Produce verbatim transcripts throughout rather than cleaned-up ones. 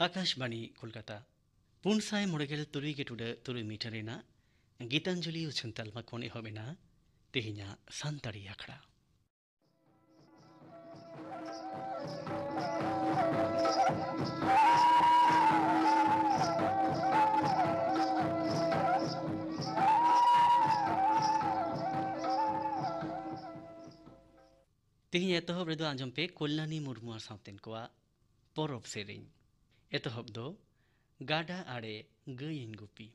ᱟᱠᱟᱥᱵᱟᱬᱤ ᱠᱳᱞᱠᱟᱛᱟ᱾ ᱯᱩᱱ ᱥᱟᱭ ᱢᱚᱬᱮ ᱜᱮᱞ ᱛᱩᱨᱩᱭ ᱜᱮ ᱴᱩᱰᱟᱹᱜ ᱛᱩᱨᱩᱭ ᱢᱤᱴᱟᱨ ᱨᱮᱱᱟᱜ ᱜᱤᱛᱟᱧᱡᱚᱞᱤ ᱩᱪᱷᱟᱹᱱ ᱛᱟᱞᱢᱟ ᱠᱷᱚᱱ ᱮᱦᱚᱵ ᱮᱱᱟ ᱛᱮᱦᱮᱧᱟᱜ ᱥᱟᱱᱛᱟᱲᱤ ᱟᱠᱷᱲᱟ᱾ ᱛᱮᱦᱮᱧ ᱮᱛᱚᱦᱚᱵ ᱨᱮᱫᱚ ᱟᱸᱡᱚᱢ ᱯᱮ ᱠᱚᱞᱭᱟᱱᱤ ᱢᱩᱨᱢᱩ ᱟᱨ ᱥᱟᱶᱛᱮᱱ ᱠᱚᱣᱟᱜ ᱯᱚᱨᱚᱵᱽ ᱥᱮᱨᱮᱧ᱾ ᱮᱛᱚᱦᱚᱵ ᱫᱚ ᱜᱟᱰᱟ ᱟᱲᱮ ᱜᱟᱹᱭᱤᱧ ᱜᱩᱯᱤ᱾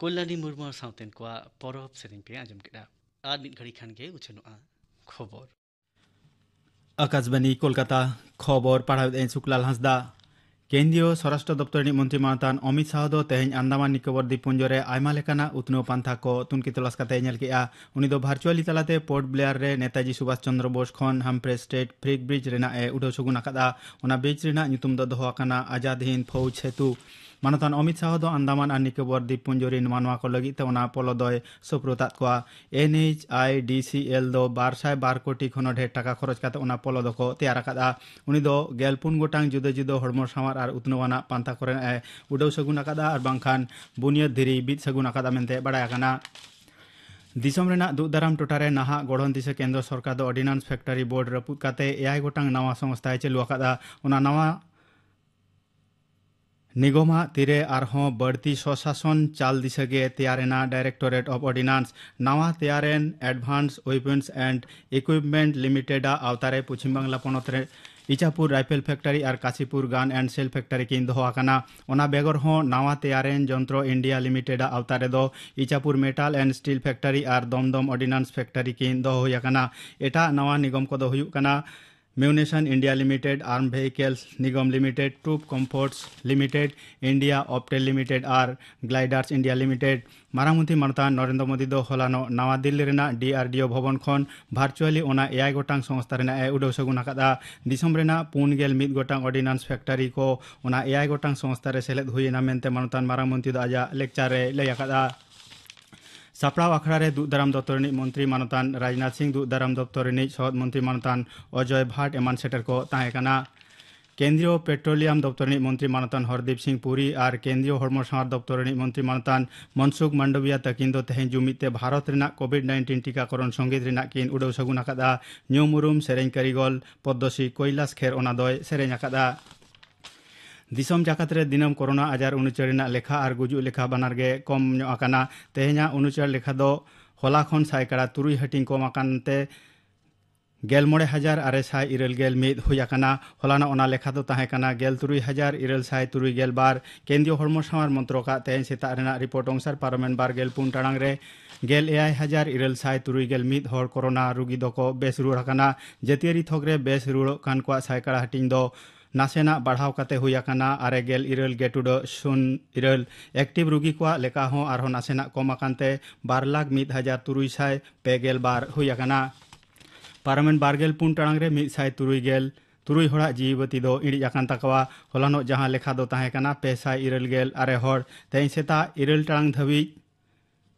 ᱠᱚᱞᱭᱟᱱᱤ ᱢᱩᱨᱢᱩ ᱥᱟᱶᱛᱮᱱ ᱠᱚᱣᱟᱜ ᱯᱚᱨᱚᱵᱽ ᱥᱮᱨᱮᱧ ᱯᱮ ᱟᱸᱡᱚᱢ ᱠᱮᱫᱟ᱾ ᱟᱨ ᱢᱤᱫ ᱜᱷᱟᱹᱲᱤ ᱠᱷᱟᱱ ᱜᱮ ᱩᱪᱷᱟᱹᱱᱚᱜᱼᱟ ᱠᱷᱚᱵᱚᱨ᱾ ᱟᱠᱟᱥᱵᱟᱱᱤ ᱠᱳᱞᱠᱟᱛᱟ, ᱠᱷᱚᱵᱚᱨ ᱯᱟᱲᱦᱟᱣᱮᱫ ᱟᱹᱧ ᱥᱩᱠᱞᱟᱞ ᱦᱟᱸᱥᱫᱟ᱾ ᱠᱮᱱᱫᱨᱤᱭᱚ ᱥᱚᱨᱟᱥᱴᱨᱚ ᱫᱚᱯᱛᱚᱨ ᱨᱤᱱᱤᱡ ᱢᱚᱱᱛᱨᱤ ᱢᱟᱱᱚᱛᱟᱱ ᱚᱢᱤᱛ ᱥᱟᱦᱚ ᱫᱚ ᱛᱮᱦᱮᱧ ᱟᱱᱫᱟᱢᱟᱱ ᱱᱤᱠᱳᱵᱚᱨ ᱫᱤᱯᱯᱩᱧᱡᱚ ᱨᱮ ᱟᱭᱢᱟ ᱞᱮᱠᱟᱱᱟᱜ ᱩᱛᱱᱟᱹᱣ ᱯᱟᱱᱛᱷᱟ ᱠᱚ ᱛᱩᱱᱠᱷᱤ ᱛᱚᱞᱟᱥ ᱠᱟᱛᱮ ᱧᱮᱞ ᱠᱮᱫᱼᱟ᱾ ᱩᱱᱤ ᱫᱚ ᱵᱷᱟᱨᱪᱩᱣᱟᱞᱤ ᱛᱟᱞᱟᱛᱮ ᱯᱳᱨᱴ ᱵᱞᱮᱭᱟᱨ ᱨᱮ ᱱᱮᱛᱟᱡᱤ ᱥᱩᱵᱷᱟᱥ ᱪᱚᱱᱫᱨᱚ ᱵᱳᱥ ᱠᱷᱚᱱ ᱦᱟᱢᱯᱨᱮ ᱥᱴᱮᱴ ᱯᱷᱨᱤᱜ ᱵᱨᱤᱡᱽ ᱨᱮᱱᱟᱜ ᱮ ᱩᱰᱟᱹᱣ ᱥᱟᱹᱜᱩᱱ ᱟᱠᱟᱫᱼᱟ᱾ ᱚᱱᱟ ᱵᱨᱤᱡᱽ ᱨᱮᱱᱟᱜ ᱧᱩᱛᱩᱢ ᱫᱚ ᱫᱚᱦᱚ ᱟᱠᱟᱱᱟ ᱟᱡᱟᱫ ᱦᱤᱱᱫ ᱯᱷᱳᱡᱽ ᱥᱮᱛᱩ᱾ ᱢᱟᱱᱚᱛᱟᱱ ᱚᱢᱤᱛ ᱥᱟᱦᱚ ᱫᱚ ᱟᱱᱫᱟᱢᱟᱱ ᱟᱨ ᱱᱤᱠᱳᱵᱚᱨ ᱫᱤᱯᱯᱩᱧᱡᱚ ᱨᱤᱱ ᱢᱟᱱᱣᱟ ᱠᱚ ᱞᱟᱹᱜᱤᱫ ᱛᱮ ᱚᱱᱟ ᱯᱚᱞᱚ ᱫᱚᱭ ᱥᱳᱯᱨᱳᱫ ᱟᱫ ᱠᱚᱣᱟ᱾ ᱮᱱ ᱮᱭᱤᱪ ᱟᱭ ᱰᱤ ᱥᱤ ᱮᱞ ᱫᱚ ᱵᱟᱨ ᱥᱟᱭ ᱵᱟᱨ ᱠᱳᱴᱤ ᱠᱷᱚᱱ ᱦᱚᱸ ᱰᱷᱮᱨ ᱴᱟᱠᱟ ᱠᱷᱚᱨᱚᱪ ᱠᱟᱛᱮ ᱚᱱᱟ ᱯᱚᱞᱚ ᱫᱚᱠᱚ ᱛᱮᱭᱟᱨ ᱟᱠᱟᱫᱼᱟ᱾ ᱩᱱᱤ ᱫᱚ ᱜᱮᱞ ᱯᱩᱱ ᱜᱚᱴᱟᱝ ᱡᱩᱫᱟᱹ ᱡᱩᱫᱟᱹ ᱦᱚᱲᱢᱚ ᱥᱟᱶᱟᱨ ᱟᱨ ᱩᱛᱱᱟᱹᱣ ᱟᱱᱟᱜ ᱯᱟᱱᱛᱷᱟ ᱠᱚᱨᱮᱱᱟᱜ ᱮ ᱩᱰᱟᱹᱣ ᱥᱟᱹᱜᱩᱱ ᱟᱠᱟᱫᱼᱟ ᱟᱨ ᱵᱟᱝᱠᱷᱟᱱ ᱵᱩᱱᱤᱭᱟᱹᱫ ᱫᱷᱤᱨᱤ ᱵᱤᱫ ᱥᱟᱹᱜᱩᱱ ᱟᱠᱟᱫᱼᱟ ᱢᱮᱱᱛᱮ ᱵᱟᱲᱟᱭ ᱟᱠᱟᱱᱟ᱾ ᱫᱤᱥᱚᱢ ᱨᱮᱱᱟᱜ ᱫᱩᱜ ᱫᱟᱨᱟᱢ ᱴᱚᱴᱷᱟ ᱨᱮ ᱱᱟᱦᱟᱜ ᱜᱚᱲᱦᱚᱱ ᱫᱤᱥᱟᱹ ᱠᱮᱱᱫᱨᱚ ᱥᱚᱨᱠᱟᱨ ᱫᱚ ᱚᱨᱰᱤᱱᱟᱱᱥ ᱯᱷᱮᱠᱴᱟᱨᱤ ᱵᱳᱨᱰ ᱨᱟᱹᱯᱩᱫ ᱠᱟᱛᱮ ᱮᱭᱟᱭ ᱜᱚᱴᱟᱝ ᱱᱟᱣᱟ ᱥᱚᱝᱥᱛᱷᱟᱭ ᱪᱟᱹᱞᱩ ᱟᱠᱟᱫᱼᱟ᱾ ᱚᱱᱟ ᱱᱟᱣᱟ ᱱᱤᱜᱚᱢᱟᱜ ᱛᱤᱨᱮ ᱟᱨᱦᱚᱸ ᱵᱟᱹᱲᱛᱤ ᱥᱚᱥᱟᱥᱚᱱ ᱪᱟᱞ ᱫᱤᱥᱟᱹ ᱜᱮ ᱛᱮᱭᱟᱨ ᱮᱱᱟ᱾ Directorate of Ordnance ᱱᱟᱣᱟ ᱛᱮᱭᱟᱨ ᱮᱱ Advanced Weapons and Equipment Limited ᱟᱜ ᱟᱣᱛᱟ ᱨᱮ ᱯᱚᱪᱷᱤᱢ ᱵᱟᱝᱞᱟ ᱯᱚᱱᱚᱛ ᱨᱮ ᱤᱪᱟᱯᱩᱨ ᱨᱟᱭᱯᱷᱮᱞ ᱯᱷᱮᱠᱴᱟᱨᱤ ᱟᱨ ᱠᱟᱥᱤᱯᱩᱨ ᱜᱟᱱ ᱮᱱᱰ ᱥᱮᱞ ᱯᱷᱮᱠᱴᱟᱨᱤ ᱠᱤᱱ ᱫᱚᱦᱚ ᱟᱠᱟᱱᱟ᱾ ᱚᱱᱟ ᱵᱮᱜᱚᱨ ᱦᱚᱸ ᱱᱟᱣᱟ ᱛᱮᱭᱟᱨ ᱮᱱ ᱡᱚᱱᱛᱨᱚ ᱤᱱᱰᱤᱭᱟ ᱞᱤᱢᱤᱴᱮᱰ ᱟᱜ ᱟᱣᱛᱟ ᱨᱮᱫᱚ Ichapur metal and steel factory ᱟᱨ ᱫᱚᱢᱫᱚᱢ ᱚᱨᱰᱤᱱᱟᱱᱥ ᱯᱷᱮᱠᱴᱟᱨᱤ ᱠᱤᱱ ᱫᱚᱦᱚ ᱦᱩᱭ ᱟᱠᱟᱱᱟ᱾ ᱮᱴᱟᱜ ᱱᱟᱣᱟ ᱱᱤᱜᱚᱢ ᱠᱚᱫᱚ ᱦᱩᱭᱩᱜ ᱠᱟᱱᱟ ᱢᱤᱭᱩᱱᱮᱥᱚᱱ ᱤᱱᱰᱤᱭᱟ ᱞᱤᱢᱤᱴᱮᱰ, ᱟᱨᱢ ᱵᱷᱮᱦᱤᱠᱮᱞᱥ ᱱᱤᱜᱚᱢ ᱞᱤᱢᱤᱴᱮᱰ, ᱴᱨᱩᱯ ᱠᱚᱢᱯᱷᱳᱨᱴᱥ ᱞᱤᱢᱤᱴᱮᱰ, ᱤᱱᱰᱤᱭᱟ ᱚᱯᱴᱮᱞ ᱞᱤᱢᱤᱴᱮᱰ ᱟᱨ ᱜᱞᱟᱭᱰᱟᱨᱥ ᱤᱱᱰᱤᱭᱟ ᱞᱤᱢᱤᱴᱮᱰ᱾ ᱢᱟᱨᱟᱝ ᱢᱚᱱᱛᱨᱤ ᱢᱟᱱᱚᱛᱟᱱ ᱱᱚᱨᱮᱱᱫᱨᱚ ᱢᱳᱫᱤ ᱫᱚ ᱦᱚᱞᱟᱱᱚᱜ ᱱᱟᱣᱟ ᱫᱤᱞᱞᱤ ᱨᱮᱱᱟᱜ ᱰᱤ ᱟᱨ ᱰᱤ ᱳ ᱵᱷᱚᱵᱚᱱ ᱠᱷᱚᱱ ᱵᱷᱟᱨᱪᱩᱣᱟᱞᱤ ᱚᱱᱟ ᱮᱭᱟᱭ ᱜᱚᱴᱟᱝ ᱥᱚᱝᱥᱛᱷᱟ ᱨᱮᱱᱟᱜ ᱮ ᱩᱰᱟᱹᱣ ᱥᱟᱹᱜᱩᱱ ᱟᱠᱟᱫᱼᱟ᱾ ᱫᱤᱥᱚᱢ ᱨᱮᱱᱟᱜ ᱯᱩᱱ ᱜᱮᱞ ᱢᱤᱫ ᱜᱚᱴᱟᱝ ᱚᱨᱰᱤᱱᱟᱱᱥ ᱯᱷᱮᱠᱴᱟᱨᱤ ᱠᱚ ᱚᱱᱟ ᱮᱭᱟᱭ ᱜᱚᱴᱟᱝ ᱥᱚᱝᱥᱛᱷᱟ ᱨᱮ ᱥᱮᱞᱮᱫ ᱦᱩᱭ ᱮᱱᱟ ᱢᱮᱱᱛᱮ ᱢᱟᱱᱚᱛᱟᱱ ᱢᱟᱨᱟᱝ ᱢᱚᱱᱛᱨᱤ ᱫᱚ ᱟᱡᱟᱜ ᱞᱮᱠᱪᱟᱨ ᱨᱮ ᱞᱟᱹᱭ ᱟᱠᱟᱫᱼᱟ᱾ ᱥᱟᱯᱲᱟᱣ ᱟᱠᱷᱲᱟ ᱨᱮ ᱫᱩᱜ ᱫᱟᱨᱟᱢ ᱫᱚᱯᱛᱚᱨ ᱨᱤᱱᱤᱡ ᱢᱚᱱᱛᱨᱤ ᱢᱟᱱᱚᱛᱟᱱ ᱨᱟᱡᱽᱱᱟᱛᱷ ᱥᱤᱝ, ᱫᱩᱜ ᱫᱟᱨᱟᱢ ᱫᱚᱯᱛᱚᱨ ᱨᱤᱱᱤᱡ ᱥᱚᱦᱚᱫ ᱢᱚᱱᱛᱨᱤ ᱢᱟᱱᱚᱛᱟᱱ ᱚᱡᱚᱭ ᱵᱷᱟᱴ ᱮᱢᱟᱱ ᱥᱮᱴᱮᱨ ᱠᱚ ᱛᱟᱦᱮᱸ ᱠᱟᱱᱟ᱾ ᱠᱮᱱᱫᱨᱤᱭᱚ ᱯᱮᱴᱨᱳᱞᱤᱭᱟᱢ ᱫᱚᱯᱛᱚᱨ ᱨᱤᱱᱤᱡ ᱢᱚᱱᱛᱨᱤ ᱢᱟᱱᱚᱛᱟᱱ ᱦᱚᱨᱫᱤᱯ ᱥᱤᱝ ᱯᱩᱨᱤ ᱟᱨ ᱠᱮᱱᱫᱨᱤᱭᱚ ᱦᱚᱲᱢᱚ ᱥᱟᱶᱟᱨ ᱫᱚᱯᱛᱚᱨ ᱨᱤᱱᱤᱡ ᱢᱚᱱᱛᱨᱤ ᱢᱟᱱᱚᱛᱟᱱ ᱢᱚᱱᱥᱩᱠᱷ ᱢᱟᱱᱰᱚᱵᱤᱭᱟ ᱛᱟᱹᱠᱤᱱ ᱫᱚ ᱛᱮᱦᱮᱧ ᱡᱩᱢᱤᱫ ᱛᱮ ᱵᱷᱟᱨᱚᱛ ᱨᱮᱱᱟᱜ ᱠᱳᱵᱷᱤᱰ ᱱᱟᱭᱤᱱᱴᱤᱱ ᱴᱤᱠᱟᱠᱚᱨᱚᱱ ᱥᱚᱝᱜᱤᱛ ᱨᱮᱱᱟᱜ ᱠᱤᱱ ᱩᱰᱟᱹᱣ ᱥᱟᱹᱜᱩᱱ ᱟᱠᱟᱫᱼᱟ᱾ ᱧᱩᱢ ᱩᱨᱩᱢ ᱥᱮᱨᱮᱧ ᱠᱟᱹᱨᱤᱜᱚᱞ ᱯᱚᱫᱽᱫᱚᱥᱨᱤ ᱠᱳᱭᱞᱟᱥ ᱠᱷᱮᱨ ᱚᱱᱟ ᱫᱚᱭ ᱥᱮᱨᱮᱧ ᱟᱠᱟᱫᱼᱟ᱾ ᱫᱤᱥᱚᱢ ᱡᱟᱠᱟᱛ ᱨᱮ ᱫᱤᱱᱟᱹᱢ ᱠᱳᱨᱳᱱᱟ ᱟᱡᱟᱨ ᱩᱱᱩᱪᱟᱹᱲ ᱨᱮᱱᱟᱜ ᱞᱮᱠᱷᱟ ᱟᱨ ᱜᱩᱡᱩᱜ ᱞᱮᱠᱷᱟ ᱵᱟᱱᱟᱨ ᱜᱮ ᱠᱚᱢ ᱧᱚᱜ ᱟᱠᱟᱱᱟ᱾ ᱛᱮᱦᱮᱧᱟᱜ ᱩᱱᱩᱪᱟᱹᱲ ᱞᱮᱠᱷᱟ ᱫᱚ ᱦᱚᱞᱟ ᱠᱷᱚᱱ ᱥᱟᱭᱠᱟᱲᱟ ᱛᱩᱨᱩᱭ ᱦᱟᱹᱴᱤᱧ ᱠᱚᱢ ᱟᱠᱟᱱ ᱛᱮ ᱜᱮᱞ ᱢᱚᱬᱮ ᱦᱟᱡᱟᱨ ᱟᱨᱮ ᱥᱟᱭ ᱤᱨᱟᱹᱞ ᱜᱮᱞ ᱢᱤᱫ ᱦᱩᱭ ᱟᱠᱟᱱᱟ᱾ ᱦᱚᱞᱟᱱᱚᱜ ᱚᱱᱟ ᱞᱮᱠᱷᱟ ᱫᱚ ᱛᱟᱦᱮᱸ ᱠᱟᱱᱟ ᱜᱮᱞ ᱛᱩᱨᱩᱭ ᱦᱟᱡᱟᱨ ᱤᱨᱟᱹᱞ ᱥᱟᱭ ᱛᱩᱨᱩᱭ ᱜᱮᱞ ᱵᱟᱨ᱾ ᱠᱮᱱᱫᱨᱤᱭᱚ ᱦᱚᱲᱢᱚ ᱥᱟᱶᱟᱨ ᱢᱚᱱᱛᱨᱚᱠᱟᱜ ᱛᱮᱦᱮᱧ ᱥᱮᱛᱟᱜ ᱨᱮᱱᱟᱜ ᱨᱤᱯᱳᱨᱴ ᱚᱱᱩᱥᱟᱨ ᱯᱟᱨᱚᱢᱮᱱ ᱵᱟᱨ ᱜᱮᱞ ᱯᱩᱱ ᱴᱟᱲᱟᱝ ᱨᱮ ᱜᱮᱞ ᱮᱭᱟᱭ ᱦᱟᱡᱟᱨ ᱤᱨᱟᱹᱞ ᱥᱟᱭ ᱛᱩᱨᱩᱭ ᱜᱮᱞ ᱢᱤᱫ ᱦᱚᱲ ᱠᱳᱨᱳᱱᱟ ᱨᱩᱜᱤ ᱫᱚᱠᱚ ᱵᱮᱥ ᱨᱩᱣᱟᱹᱲ ᱟᱠᱟᱱᱟ᱾ ᱡᱟᱹᱛᱤᱭᱟᱹᱨᱤ ᱛᱷᱚᱠ ᱨᱮ ᱵᱮᱥ ᱨᱩᱣᱟᱹᱲᱚᱜ ᱠᱟᱱ ᱠᱚᱣᱟᱜ ᱥᱟᱭᱠᱟᱲᱟ ᱦᱟᱹᱴᱤᱧ ᱫᱚ ᱱᱟᱥᱮᱱᱟᱜ ᱵᱟᱲᱦᱟᱣ ᱠᱟᱛᱮ ᱦᱩᱭ ᱟᱠᱟᱱᱟ ᱟᱨᱮ ᱜᱮᱞ ᱤᱨᱟᱹᱞ ᱜᱮ ᱴᱩᱰᱟᱹᱜ ᱥᱩᱱ ᱤᱨᱟᱹᱞ᱾ ᱮᱠᱴᱤᱵᱷ ᱨᱩᱜᱤ ᱠᱚᱣᱟᱜ ᱞᱮᱠᱟ ᱦᱚᱸ ᱟᱨᱦᱚᱸ ᱱᱟᱥᱮᱱᱟᱜ ᱠᱚᱢ ᱟᱠᱟᱱ ᱛᱮ ᱵᱟᱨ ᱞᱟᱠᱷ ᱢᱤᱫ ᱦᱟᱡᱟᱨ ᱛᱩᱨᱩᱭ ᱥᱟᱭ ᱯᱮ ᱜᱮᱞ ᱵᱟᱨ ᱦᱩᱭ ᱟᱠᱟᱱᱟ᱾ ᱯᱟᱨᱚᱢᱮᱱ ᱵᱟᱨ ᱜᱮᱞ ᱯᱩᱱ ᱴᱟᱲᱟᱝ ᱨᱮ ᱢᱤᱫ ᱥᱟᱭ ᱛᱩᱨᱩᱭ ᱜᱮᱞ ᱛᱩᱨᱩᱭ ᱦᱚᱲᱟᱜ ᱡᱤᱣᱤ ᱵᱟᱹᱛᱤ ᱫᱚ ᱤᱬᱤᱡ ᱟᱠᱟᱱ ᱛᱟᱠᱚᱣᱟ᱾ ᱦᱚᱞᱟᱱᱚᱜ ᱡᱟᱦᱟᱸ ᱞᱮᱠᱷᱟ ᱫᱚ ᱛᱟᱦᱮᱸ ᱠᱟᱱᱟ ᱯᱮ ᱥᱟᱭ ᱤᱨᱟᱹᱞ ᱜᱮᱞ ᱟᱨᱮ ᱦᱚᱲ᱾ ᱛᱮᱦᱮᱧ ᱥᱮᱛᱟᱜ ᱤᱨᱟᱹᱞ ᱴᱟᱲᱟᱝ ᱫᱷᱟᱹᱵᱤᱡ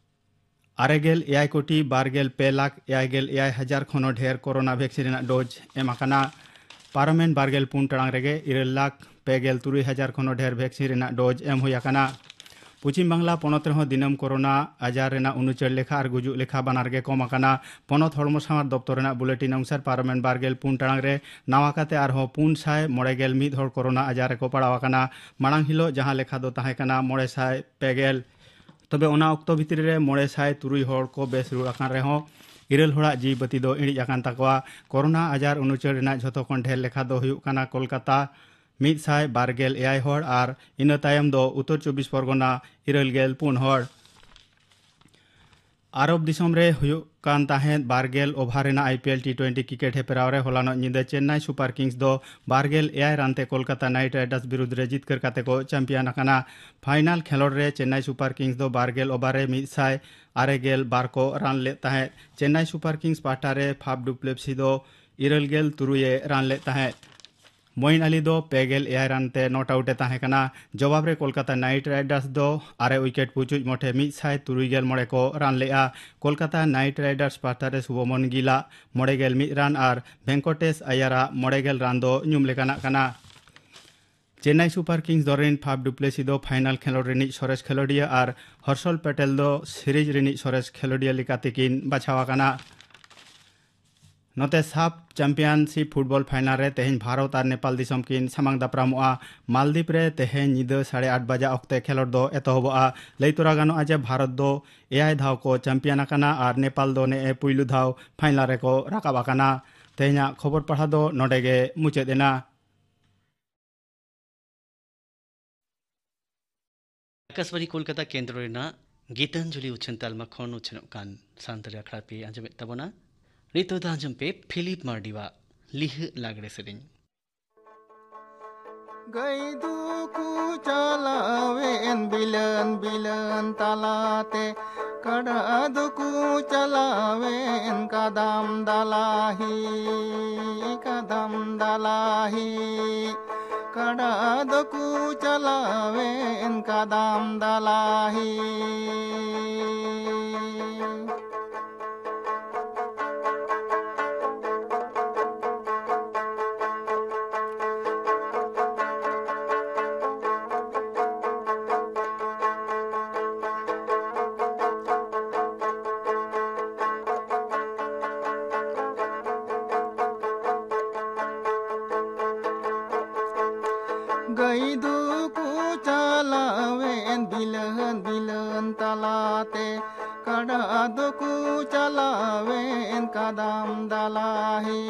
ᱟᱨᱮ ᱜᱮᱞ ᱮᱭᱟᱭ ᱠᱳᱴᱤ ᱵᱟᱨ ᱜᱮᱞ ᱯᱮ ᱞᱟᱠᱷ ᱮᱭᱟᱭ ᱜᱮᱞ ᱮᱭᱟᱭ ᱦᱟᱡᱟᱨ ᱠᱷᱚᱱ ᱦᱚᱸ ᱰᱷᱮᱨ ᱠᱳᱨᱳᱱᱟ ᱵᱷᱮᱠᱥᱤᱱ ᱨᱮᱱᱟᱜ ᱰᱳᱡᱽ ᱮᱢ ᱟᱠᱟᱱᱟ᱾ ᱯᱟᱨᱚᱢᱮᱱ ᱵᱟᱨ ᱜᱮᱞ ᱯᱩᱱ ᱴᱟᱲᱟᱝ ᱨᱮᱜᱮ ᱤᱨᱟᱹᱞ ᱞᱟᱠᱷ ᱯᱮ ᱜᱮᱞ ᱛᱩᱨᱩᱭ ᱦᱟᱡᱟᱨ ᱠᱷᱚᱱ ᱦᱚᱸ ᱰᱷᱮᱨ ᱵᱷᱮᱠᱥᱤᱱ ᱨᱮᱱᱟᱜ ᱰᱳᱡᱽ ᱮᱢ ᱦᱩᱭ ᱟᱠᱟᱱᱟ᱾ ᱯᱚᱪᱷᱤᱢ ᱵᱟᱝᱞᱟ ᱯᱚᱱᱚᱛ ᱨᱮᱦᱚᱸ ᱫᱤᱱᱟᱹᱢ ᱠᱳᱨᱳᱱᱟ ᱟᱡᱟᱨ ᱨᱮᱱᱟᱜ ᱩᱱᱩᱪᱟᱹᱲ ᱞᱮᱠᱷᱟ ᱟᱨ ᱜᱩᱡᱩᱜ ᱞᱮᱠᱷᱟ ᱵᱟᱱᱟᱨ ᱜᱮ ᱠᱚᱢ ᱟᱠᱟᱱᱟ᱾ ᱯᱚᱱᱚᱛ ᱦᱚᱲᱢᱚ ᱥᱟᱶᱟᱨ ᱫᱚᱯᱛᱚᱨ ᱨᱮᱱᱟᱜ ᱵᱩᱞᱮᱴᱤᱱ ᱚᱱᱩᱥᱟᱨ ᱯᱟᱨᱚᱢᱮᱱ ᱵᱟᱨ ᱜᱮᱞ ᱯᱩᱱ ᱴᱟᱲᱟᱝ ᱨᱮ ᱱᱟᱣᱟ ᱠᱟᱛᱮ ᱟᱨᱦᱚᱸ ᱯᱩᱱ ᱥᱟᱭ ᱢᱚᱬᱮ ᱜᱮᱞ ᱢᱤᱫ ᱦᱚᱲ ᱠᱳᱨᱳᱱᱟ ᱟᱡᱟᱨ ᱨᱮᱠᱚ ᱯᱟᱲᱟᱣ ᱟᱠᱟᱱᱟ᱾ ᱢᱟᱲᱟᱝ ᱦᱤᱞᱳᱜ ᱡᱟᱦᱟᱸ ᱞᱮᱠᱷᱟ ᱫᱚ ᱛᱟᱦᱮᱸ ᱠᱟᱱᱟ ᱢᱚᱬᱮ ᱥᱟᱭ ᱯᱮ ᱜᱮᱞ᱾ ᱛᱚᱵᱮ ᱚᱱᱟ ᱚᱠᱛᱚ ᱵᱷᱤᱛᱨᱤ ᱨᱮ ᱢᱚᱬᱮ ᱥᱟᱭ ᱛᱩᱨᱩᱭ ᱦᱚᱲ ᱠᱚ ᱵᱮᱥ ᱨᱩᱣᱟᱹᱲ ᱟᱠᱟᱱ ᱨᱮᱦᱚᱸ ᱤᱨᱟᱹᱞ ᱦᱚᱲᱟᱜ ᱡᱤᱣᱤ ᱵᱟᱹᱛᱤ ᱫᱚ ᱤᱬᱤᱡ ᱟᱠᱟᱱ ᱛᱟᱠᱚᱣᱟ᱾ ᱠᱳᱨᱳᱱᱟ ᱟᱡᱟᱨ ᱩᱱᱩᱪᱟᱹᱲ ᱨᱮᱱᱟᱜ ᱡᱷᱚᱛᱚ ᱠᱷᱚᱱ ᱰᱷᱮᱨ ᱞᱮᱠᱷᱟ ᱫᱚ ᱦᱩᱭᱩᱜ ᱠᱟᱱᱟ ᱠᱳᱞᱠᱟᱛᱟ, ᱢᱤᱫ ᱥᱟᱭ ᱵᱟᱨ ᱜᱮᱞ ᱮᱭᱟᱭ ᱦᱚᱲ ᱟᱨ ᱤᱱᱟᱹ ᱛᱟᱭᱚᱢ ᱫᱚ ᱩᱛᱛᱚᱨ ᱪᱚᱵᱵᱤᱥ ᱯᱚᱨᱜᱚᱱᱟ ᱤᱨᱟᱹᱞ ᱜᱮᱞ ᱯᱩᱱ ᱦᱚᱲ᱾ ᱟᱨᱚᱵ ᱫᱤᱥᱚᱢ ᱨᱮ ᱦᱩᱭᱩᱜ ᱠᱟᱱ ᱛᱟᱦᱮᱸᱫ ᱵᱟᱨ ᱜᱮᱞ ᱳᱵᱷᱟᱨ ᱨᱮᱱᱟᱜ I P L T twenty cricket ᱦᱮᱯᱨᱟᱣ ᱨᱮ ᱦᱚᱞᱟᱱᱚᱜ ᱧᱤᱫᱟᱹ ᱪᱮᱱᱱᱟᱭ ᱥᱩᱯᱟᱨ ᱠᱤᱝᱥ ᱫᱚ ᱵᱟᱨ ᱜᱮᱞ ᱮᱭᱟᱭ ᱨᱟᱱ ᱛᱮ ᱠᱳᱞᱠᱟᱛᱟ ᱱᱟᱭᱤᱴ ᱨᱟᱭᱰᱟᱨᱥ ᱵᱤᱨᱩᱫᱽ ᱨᱮ ᱡᱤᱛᱠᱟᱹᱨ ᱠᱟᱛᱮ ᱠᱚ ᱪᱟᱢᱯᱤᱭᱟᱱ ᱟᱠᱟᱱᱟ᱾ ᱯᱷᱟᱭᱱᱟᱞ ᱠᱷᱮᱞᱳᱰ ᱨᱮ ᱪᱮᱱᱱᱟᱭ ᱥᱩᱯᱟᱨ ᱠᱤᱝᱥ ᱫᱚ ᱵᱟᱨ ᱜᱮᱞ ᱳᱵᱷᱟᱨ ᱨᱮ ᱢᱤᱫ ᱥᱟᱭ ᱟᱨᱮ ᱜᱮᱞ ᱵᱟᱨ ᱠᱚ ᱨᱟᱱ ᱞᱮᱫ ᱛᱟᱦᱮᱸᱫ᱾ ᱪᱮᱱᱱᱟᱭ ᱥᱩᱯᱟᱨ ᱠᱤᱝᱥ ᱯᱟᱦᱴᱟ ᱨᱮ ᱯᱷᱟᱯ ᱰᱩᱯᱞᱮᱯᱥᱤ ᱫᱚ ᱤᱨᱟᱹᱞ ᱜᱮᱞ ᱛᱩᱨᱩᱭ ᱮ ᱨᱟᱱ ᱞᱮᱫ ᱛᱟᱦᱮᱸᱫ᱾ ᱢᱚᱭᱤᱱ ᱟᱞᱤ ᱫᱚ ᱯᱮ ᱜᱮᱞ ᱮᱭᱟᱭ ᱨᱟᱱ ᱛᱮ ᱱᱚᱴ ᱟᱣᱩᱴ ᱮ ᱛᱟᱦᱮᱸ ᱠᱟᱱᱟ᱾ ᱡᱚᱵᱟᱵ ᱨᱮ ᱠᱳᱞᱠᱟᱛᱟ ᱱᱟᱭᱤᱴ ᱨᱟᱭᱰᱟᱨᱥ ᱫᱚ ᱟᱨᱮ ᱩᱭᱠᱮᱴ ᱯᱩᱪᱩᱡ ᱢᱚᱴᱷᱮ ᱢᱤᱫ ᱥᱟᱭ ᱛᱩᱨᱩᱭ ᱜᱮᱞ ᱢᱚᱬᱮ ᱠᱚ ᱨᱟᱱ ᱞᱮᱫᱼᱟ᱾ ᱠᱳᱞᱠᱟᱛᱟ ᱱᱟᱭᱤᱴ ᱨᱟᱭᱰᱟᱨᱥ ᱯᱟᱦᱴᱟ ᱨᱮ ᱥᱩᱵᱷᱚᱢᱚᱱ ᱜᱤᱞᱟᱜ ᱢᱚᱬᱮ ᱜᱮᱞ ᱢᱤᱫ ᱨᱟᱱ ᱟᱨ ᱵᱷᱮᱝᱠᱚᱴᱮᱥ ᱟᱭᱟᱨᱟᱜ ᱢᱚᱬᱮ ᱜᱮᱞ ᱨᱟᱱ ᱫᱚ ᱧᱩᱢ ᱞᱮᱠᱟᱱᱟᱜ ᱠᱟᱱᱟ᱾ ᱪᱮᱱᱱᱟᱭ ᱥᱩᱯᱟᱨ ᱠᱤᱝᱥ ᱫᱚᱞ ᱨᱮᱱ ᱯᱷᱟᱯ ᱰᱩᱯᱞᱮᱥᱤ ᱫᱚ ᱯᱷᱟᱭᱱᱟᱞ ᱠᱷᱮᱞᱳᱰ ᱨᱤᱱᱤᱡ ᱥᱚᱨᱮᱥ ᱠᱷᱮᱞᱳᱰᱤᱭᱟᱹ ᱟᱨ ᱦᱚᱨᱥᱚᱞ ᱯᱮᱴᱮᱞ ᱫᱚ ᱥᱤᱨᱤᱡᱽ ᱨᱤᱱᱤᱡ ᱥᱚᱨᱮᱥ ᱠᱷᱮᱞᱳᱰᱤᱭᱟᱹ ᱞᱮᱠᱟᱛᱮ ᱠᱤᱱ ᱵᱟᱪᱷᱟᱣ ᱟᱠᱟᱱᱟ᱾ ᱱᱚᱛᱮ ᱥᱟᱵ ᱪᱟᱢᱯᱤᱭᱟᱱᱥᱤᱯ ᱯᱷᱩᱴᱵᱚᱞ ᱯᱷᱟᱭᱱᱟᱞ ᱨᱮ ᱛᱮᱦᱮᱧ ᱵᱷᱟᱨᱚᱛ ᱟᱨ ᱱᱮᱯᱟᱞ ᱫᱤᱥᱚᱢ ᱠᱤᱱ ᱥᱟᱢᱟᱝ ᱫᱟᱯᱨᱟᱢᱚᱜᱼᱟ᱾ ᱢᱟᱞᱫᱤᱯ ᱨᱮ ᱛᱮᱦᱮᱧ ᱧᱤᱫᱟᱹ ᱥᱟᱲᱮ ᱟᱴ ᱵᱟᱡᱟ ᱚᱠᱛᱮ ᱠᱷᱮᱞᱳᱰ ᱫᱚ ᱮᱛᱚᱦᱚᱵᱚᱜᱼᱟ᱾ ᱞᱟᱹᱭ ᱛᱚᱨᱟ ᱜᱟᱱᱚᱜᱼᱟ ᱡᱮ ᱵᱷᱟᱨᱚᱛ ᱫᱚ ᱮᱭᱟᱭ ᱫᱷᱟᱣ ᱠᱚ ᱪᱟᱢᱯᱤᱭᱟᱱ ᱟᱠᱟᱱᱟ ᱟᱨ ᱱᱮᱯᱟᱞ ᱫᱚ ᱱᱮᱜᱼᱮ ᱯᱩᱭᱞᱩ ᱫᱷᱟᱣ ᱯᱷᱟᱭᱱᱟᱞ ᱨᱮᱠᱚ ᱨᱟᱠᱟᱵ ᱟᱠᱟᱱᱟ᱾ ᱛᱮᱦᱮᱧᱟᱜ ᱠᱷᱚᱵᱚᱨ ᱯᱟᱲᱦᱟᱣ ᱫᱚ ᱱᱚᱰᱮ ᱜᱮ ᱢᱩᱪᱟᱹᱫ ᱮᱱᱟ᱾ ᱟᱠᱟᱥᱵᱟᱬᱤ ᱠᱳᱞᱠᱟᱛᱟ ᱠᱮᱱᱫᱨᱚ ᱨᱮᱱᱟᱜ ᱜᱤᱛᱟᱧᱡᱚᱞᱤ ᱩᱪᱷᱟᱹᱱ ᱛᱟᱞᱢᱟ ᱠᱷᱚᱱ ᱩᱪᱷᱟᱹᱱᱚᱜ ᱠᱟᱱ ᱥᱟᱱᱛᱟᱲᱤ ᱟᱠᱷᱲᱟ ᱯᱮ ᱟᱸᱡᱚᱢᱮᱫ ᱛᱟᱵᱚᱱᱟ᱾ ᱱᱤᱛᱚᱜ ᱫᱚ ᱟᱸᱡᱚᱢ ᱯᱮ ᱯᱷᱤᱞᱤᱯ ᱢᱟᱨᱰᱤᱣᱟᱜ ᱞᱤᱦᱟᱹ ᱞᱟᱜᱽᱲᱮ ᱥᱮᱨᱮᱧ᱾ ᱜᱟᱹᱭ ᱫᱚᱠᱚ ᱪᱟᱞᱟᱣᱮᱱ ᱵᱤᱞᱟᱹᱱ ᱵᱤᱞᱟᱹᱱ ᱛᱟᱞᱟᱛᱮ, ᱠᱟᱰᱟ ᱫᱚᱠᱚ ᱪᱟᱞᱟᱣᱮᱱ ᱠᱟᱫᱟᱢ ᱫᱟᱞᱟᱦᱤ, ᱠᱟᱫᱟᱢ ᱫᱟᱞᱟᱦᱤ᱾ ᱠᱟᱰᱟ ᱫᱚᱠᱚ ᱪᱟᱞᱟᱣᱮᱱ ᱠᱟᱫᱟᱢ ᱫᱟᱞᱟᱦᱤ᱾ ᱜᱟᱹᱭ ᱫᱚᱠᱚ ᱪᱟᱞᱟᱣᱮᱱ ᱵᱤᱞᱟᱹᱱ ᱵᱤᱞᱟᱹᱱ ᱛᱟᱞᱟᱛᱮ, ᱠᱟᱰᱟ ᱫᱚᱠᱚ ᱪᱟᱞᱟᱣᱮᱱ ᱠᱟᱫᱟᱢ ᱫᱟᱞᱟᱦᱤ,